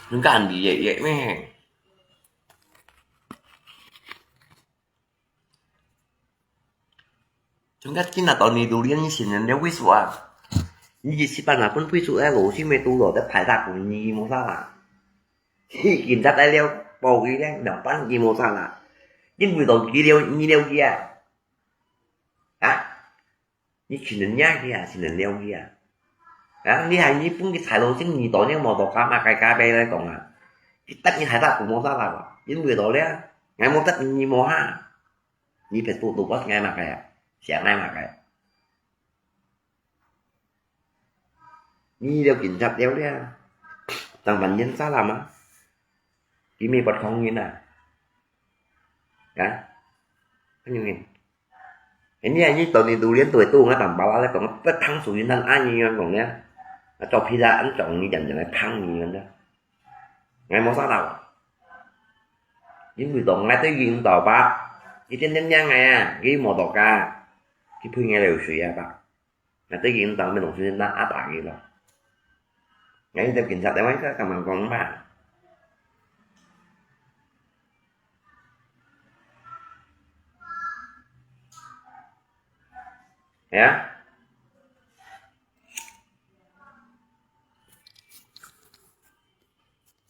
人家你也，也咩？ Chungkat kina tau ni durian ni sinan dia wiswa. Ni ji sipan apun wiswa eh lo si me tu lo te phai ta kun ni mo sa la. Hi kin ta tai liao po gi liang na pan ni mo sa la. Kin wi tau gi liao ni liao gi a. Ha? Ni sinan nia gi a, sinan liao gi a. Ha? Ni hai ni pun ki thai lo sing ni to ni mo to ka ma kai ka pe lai kong a. Ki tat ni thai ta kun mo sa la wa. Kin wi tau liao. Ngai mo tat ni mo ha. Ni pet tu tu bos ngai ma kai a. Siang ngai ma kai. Ni liao kin chap liao liao. Tang ban yin sa la ma. Ki mi bot khong yin a. Ha? Kan yung yin. Ini a ni to ni durian tu tu nga tam ba la le kong pet thang su yin thang a ni yuan kong nia. Cho phi la an chong ni jan jan lai phang ni yuan da. Ngai mo sa tau. Yin wi tong ngai te yin tau ba. Ki tien tien nia ngai a, ki mo to ka. Ki phui ngai liao sui a ba. Ngai te yin tau me nong sui na a ta ki lo. Ngai te kin sa te mai ka ka mang kong ba. Ya.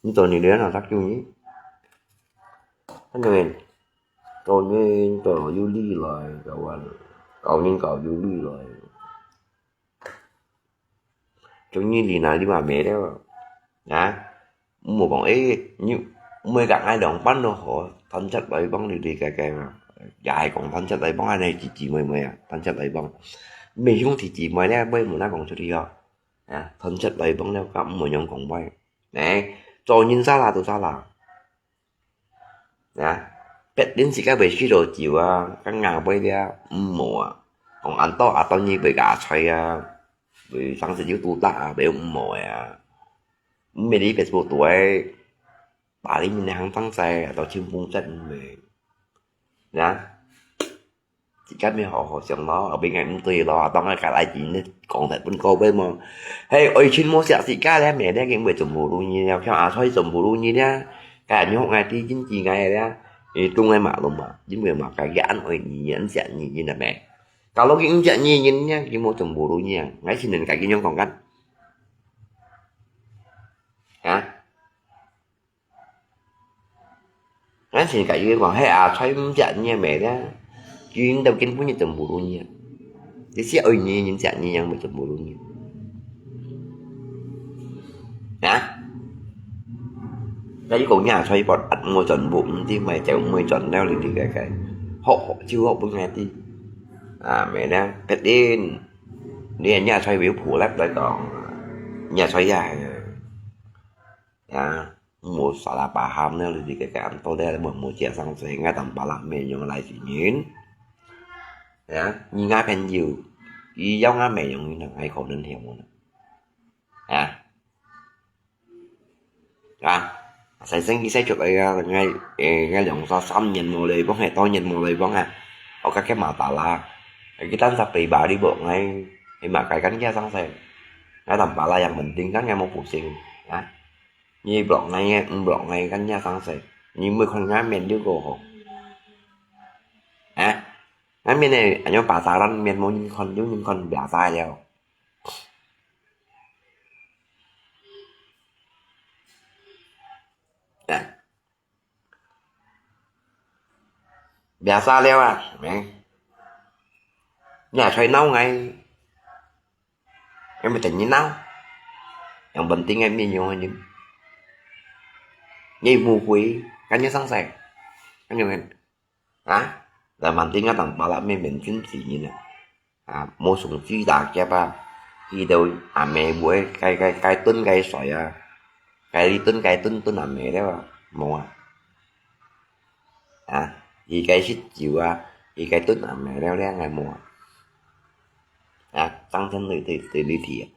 Ni to ni lian a tak yung ni. Kan yung ni. Kau ni kau yu li lai, kawan. Kau ni kau yu li lai. Chung ni li na li ma me liao. Ha? Mùa bóng ê, như mùa gak ngai dòng bắn nó hổ, thân chất lai bóng đi đi cái cái mà. Dài còn thân chất lai bóng ai này chỉ chỉ mười mười à, thân chất lai bóng. Mình không thì chỉ mười nè, bây mùa nãy còn chưa đi à. Ha, thân chất lai bóng nè, cặp mùa nhóm còn bay. Nè, cho nhìn xa là tụi xa là. Ha, pet đến xí cái bể xí đồ chịu à, cái ngà bay đi à, mùa. Còn ăn to à, tao như bể gà xoay à, bể sáng sẽ chịu tụ tạc à, bể mùa à. Mẹ đi Facebook tuổi, bà đi nhìn hàng tăng xe, tao chim phung chất mẹ. Nè. 自家愛好好想咯，後背𠊎毋對咯，當然該來錢講忒分各位無。嘿，愛情無惜自家咧，咩咧，佢毋會全部路人了，像阿財全部路人咧，該你學𠊎知，真知𠊎咧，你懂𠊎嘛，懂嘛，因為嘛，該佢恁愛你，恁惜你，你知咩？Kalau佢毋惜你，人咧，佢無全部路人啊，𠊎先人家佢樣講緊。啊？ 𠊎先甲佢講，嘿，阿財毋惜你个咩咧？佢都根本就全部路人啊。你識愛你，人惜你，人會全部路人。啊？該佢講，你阿財毋會全部，毋知咪就毋會全了，你知个个。學，學，就學分𠊎知。啊，咩咧？別人，你，你阿財會有步力來講，你阿財也係，啊。 無salah paham呢，你个个恁多咧，無，無接生勢，𠊎當巴拉咩用來承認。啊，你𠊎朋友，佢要𠊎咩用呢，𠊎可能聽無呢。啊？啊？細聲佢細出來啊，𠊎，誒，𠊎兩三，三年無來往，係多年無來往啊。我甲佢馬打啦，佢單隻背包你無，𠊎，佢嘛該間接生勢，𠊎當巴拉yang penting kan𠊎無pusing，啊？ 你blok𠊎，你blok𠊎，kan你生勢，你毋會看𠊎面就過好。啊？𠊎面呢，恁樣pasaran面無人看，有人看biasa了。啊？Biasa了啊，咩？你也出來鬧𠊎。 Em mesti nyew. Yang penting em nyew nyew. Nyew mukui, kan nyew sangsai. Kan nyew kan. Ha? Yang penting kan tang pala me men chun si nyew na. Ha, mo sung si da kia pa. Hi deu ame bue kai kai kai tun kai soi a. Kai li tun kai tun tun ame deu a. Mo a. Ha, hi kai sit jiu a. Hi kai tun ame leo leo ngai mo a. Ha, tang chen lui tui tui lui ti a.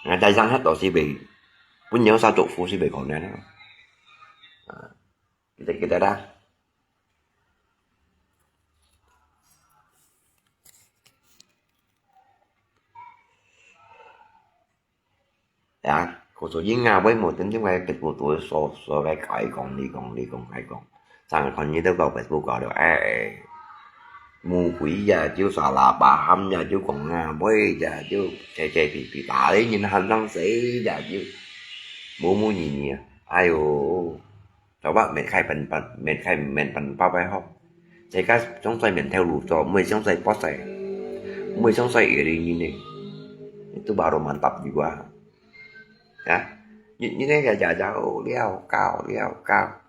Ngai tai sang hat to si bei, pun nyew sa tuk fu si bei kong nyan. Kita kita dah. Ya, ko so ying a wei mo ten jing wei pet ko tu so so wei kai kong li kong li kong kai kong. Sang kon ni deu ko Facebook ko deu ai. Mukui ya jiu salah paham ya jiu kong a wei ya jiu cai cai pi pi ta li nyin han sang se ya jiu. Mu mu nyi nyi. Ai yo. Coba met khai pen pen met khai met pen pa pai hok. Cai ka song sai men theo lu cho, mui song sai pot sai. Mui song sai iri nyi ni. Itu baru mantap jiwa. Ya. Nyi nyi ni ya ya ya o liao kao liao kao.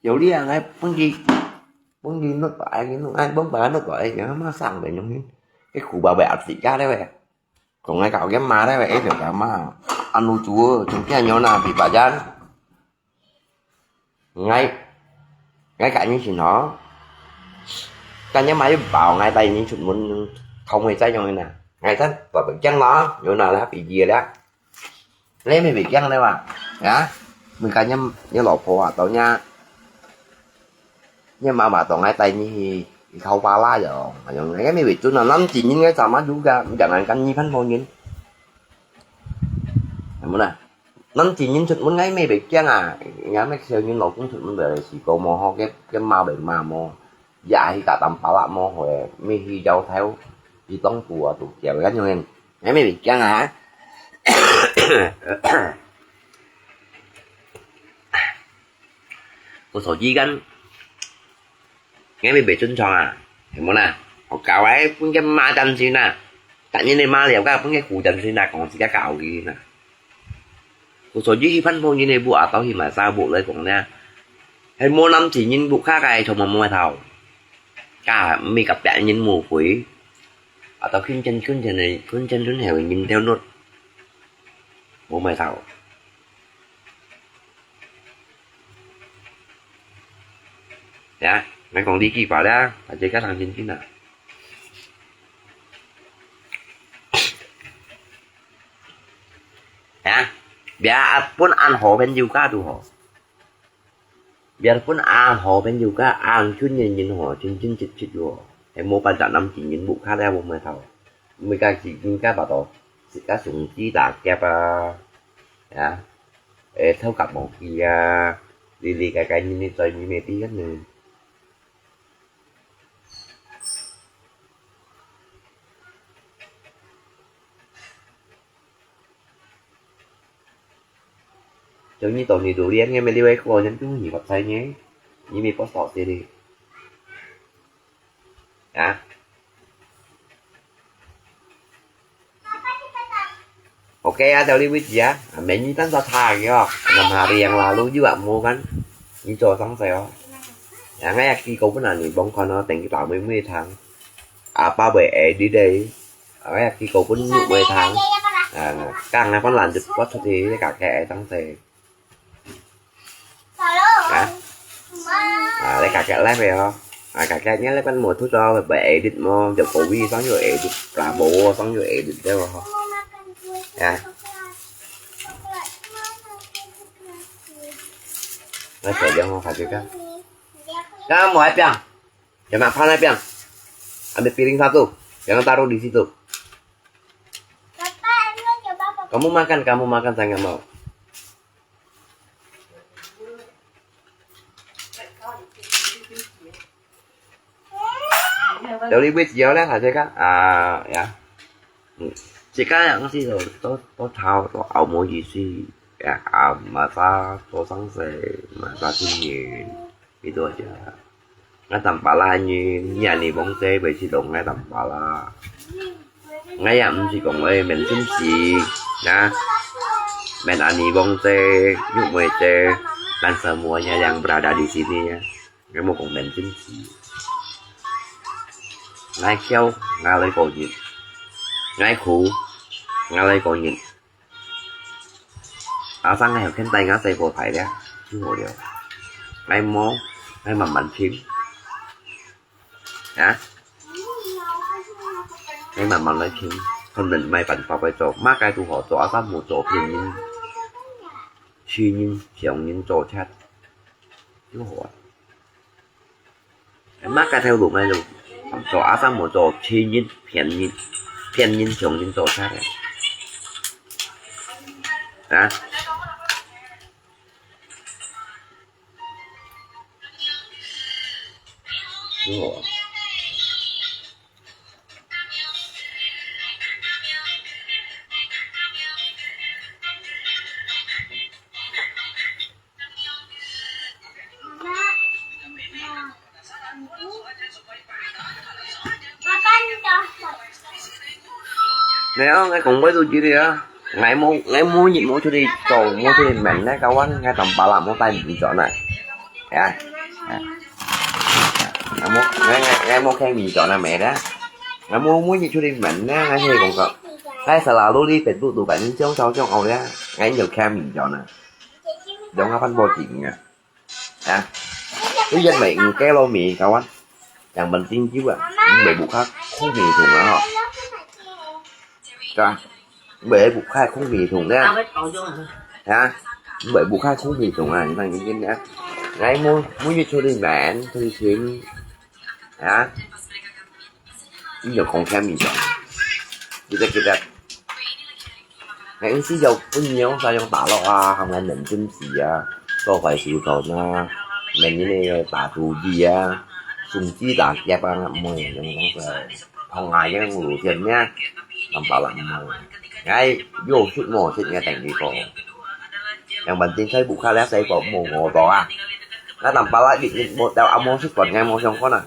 Yo li ang ai pun ki pun ki nut pa ai ki nut ai pun pa nut pa ai yang ma sang de nyong ni. Cái khu ba bai ap si ka de wei. Kong ai kau ke ma de wei, ai de ka ma. Anu chu chung kia nyo na pi pa jan. Ngai, ngai ka nyi sin ho. Ka nyi ma yu bao ngai tai nyi chut mun thong hei chai yong na. Ngai tan pa bek jang la, yu na la pi jie la. Le me bek jang le wa. Ya. Mun ka nyi nyi lo pho a tau nya. Nyi ma ma tong ngai tai nyi hi, hi khau pa la yong. Yong ngai me bek chun na nam chi nyin ngai sa ma du ka, jang ngai kan nyi phan pho nyin. Mun na. Năm chín nghìn chut mun ngai me bek kiang à, ngai me siêu nhân lộc cũng chut mun bek si ko mo ho ke ke ma bek ma mo. Ya hi ka tam pa la mo ho, me hi jau theo, hi tông tu a tu kiau kan yong. Ngai me bek kiang à. Ko so ji kan. Ngai me bek chun chong à. He mo na. Ho ka wai pun ke ma chan si na. Ka nyi ne ma liao ka pun ke ku chan si na kong si ka ka ki na. Ko so ji hi phan phong nyi ne bu a tau hi ma sa bu lai kong na. He mo năm chín nghìn bu ka ka ai chong mo mo thau. Ka mi ka pek nyin mu hui. A tau khun chen khun chen ne khun chen khun he nyin theo nut. 無買到。呀，𠊎講這句話啦，大家較當認真啊。呀，biarpun恁好朋友个都好。 Biarpun恁好朋友个恁近个人吼，真真切切哦，係無辦法，男仔人屋下咧無買到，每个時間个把到，自家兄弟打劫啊，啊，誒，偷夾摸佢啊，哩哩个个人你在你咩地方呢？ Jauh ni tau ni durian ngai meliwai ko nyan tu ni wat sai ni. Ni mi pos tau sini. Ya. Oke ya, tau li wit ya. Amen ni tan sa tha yo. Enam hari yang lalu juga mau kan. Ni cho sang sai yo. Ya ngai ya ki ko pun ani bong kon no teng ki tau mui mui thang. Apa bai edit dei. Ê, ki ko pun nhụ bai thang. À, căng nè, con làm được có thực thì cả kẻ tăng tệ. Hả? À, lấy cả kẻ lái về hả? À, cả kẻ nhé, lấy con mua thuốc cho bai edit mà, chụp covid xong rồi edit, là bộ xong rồi edit theo hả? À. Nó sẽ giống không phải chứ các. Các mua ai piang? Kena pan ai piang. Ambil piring satu. Jangan taruh di situ. Kamu makan, kamu makan, saya nggak mau. Dari wit ya lah, saya kan. Ah, ya. Hmm. Saya kan yang sih tu, tu, tu tahu, tu au mau isi. Ya, ah, masa tu sang saya, masa sini. Itu aja. Ngai Tampalak nyi, nyi ani bông tê bai si dong ngai Tampalak. Ngai ya mesti kong oi men sim si, na. Men ani bông tê, nyuk mui tê, dan semuanya yang berada di sini ya. Ngai mau kong men sim si. Ngai kiau, ngai lai kau nyit. Ngai khu, ngai lai kau nyit. Asa ngai heo khen tai ngai sai po thai lia, chu ho liao. Ngai mo, ngai man man chim. Ha? Ngai man man lai chim. Kon men mai pan pa pai cho, ma kai tu ho cho, asa mu cho phiên yin. Chi yin, xiong yin cho chat. Chu ho. Mắc cái theo đuổi ngay luôn. Cho áo sắm một cho chi nhít, phiền nhít, phiền nhít, chống nhít cho sát này. Hả? Đúng rồi. Nè, ngai kong bai tu jiri ya. Ngai mo, ngai mo nyit mo churi to, mo churi men nè, kawan ngai Tampalak mo tai mi cho nè. Ya. Ngai mo, ngai, ngai, ngai mo khen mi cho nè me da. Ngai mo, mo nyit churi men nè, ngai he kong ka. Ngai selalu di Facebook tu kan, jong jong jong au ya. Ngai nyok khen mi cho nè. Jong ngai pan bo jing ya. Ya. Tuy nhiên mày nghe lo mì kawan. Yang penting juga. Mày buka không mì thùng đó. Cho. Mày buka không mì thùng nha. Ha. Mày buka không mì thùng à, yang penting ya. Ngai mu, mu như churi men, churi sim. Ha. Ini kong khen mi cho. Kita, kita. Ngai isi yau pun yau sa yau ta lo a, ham ngai men sim si a, to fai si to na, men ni ne ta tu di a, sung ji ta kia pa na mo yang yang sa, phong a yang lu tian nia, Tampalak mo. Ngai yau sut mo sut ngai teng di ko. Yang penting sai buka lah sai ko mo ngo to a. Ngai Tampalak di mo tau a mo sut kon ngai mo siang kon a.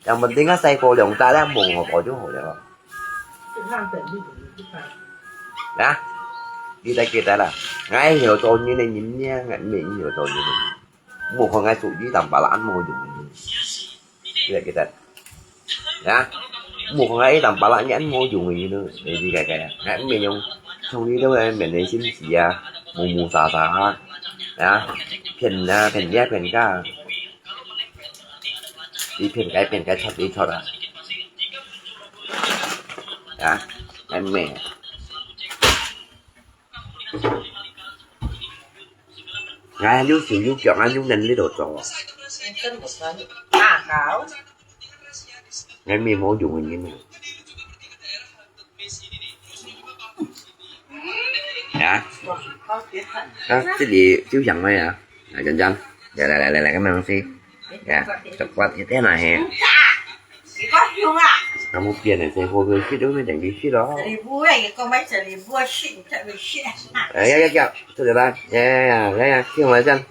Yang penting ngai sai ko liang ta lah mo ngo to chu ho liao. Nah, kita, kita lah. Ngai heo to ni ne nim nia, ngai me heo to ni ne. Mo ko ngai su ji Tampalak an mo yung. Kita, kita. Nah. 無講啊，一兩百啦，你無用个呢，你理解个啊？你毋免用，像你兜个面的心思啊，無無沙沙啊，啊，騙啊騙這騙該，你騙該騙該，撮你撮啊，啊，還咩？𠊎有手有腳，𠊎有能力都做啊。真不错，大好。 𠊎乜無用个人啊。啊，啊，這裡就像𠊎啊，來，真真，來來來來來，該麼東西，呀，就刮一點啊嘿。你講用啊？啊，無變个，生活个食都毋等於食咯。這裡無个，你講買這裡無食，你才會食。哎呀呀呀，這個啦，呀呀呀呀呀，聽我講。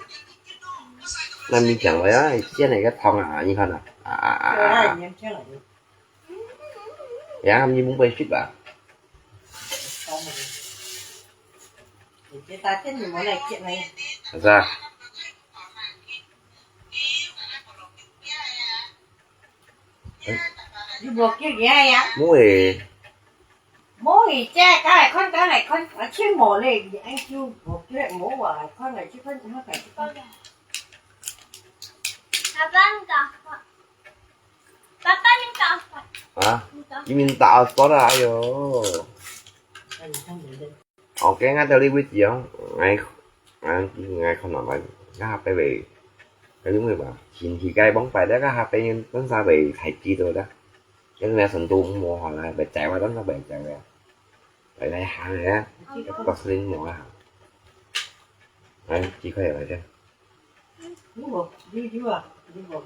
那你講我要煎了一個湯啊，你看啊，啊啊啊啊啊。呀，你們不會去吧？是啊。你無叫佢呀？無誒。無，佢這个，該來看，該來看，啊，全無咧，佢恁久無叫，無話來看，來去看，看，看，去看。爸爸，你搞錯。爸爸，你搞錯。啊？你搞錯。你明打錯了，哎喲。哎，你看人家。 OK，𠊎到這位止哦。𠊎，𠊎，𠊎看下擺，該下擺會，該因為吧，前期該往擺咧，該下擺等下會太知道啦。因為成都無好啦，會在哇，等下會在哇。會來行个，不是無啊。哎，幾塊來着？如果你，你啊，如果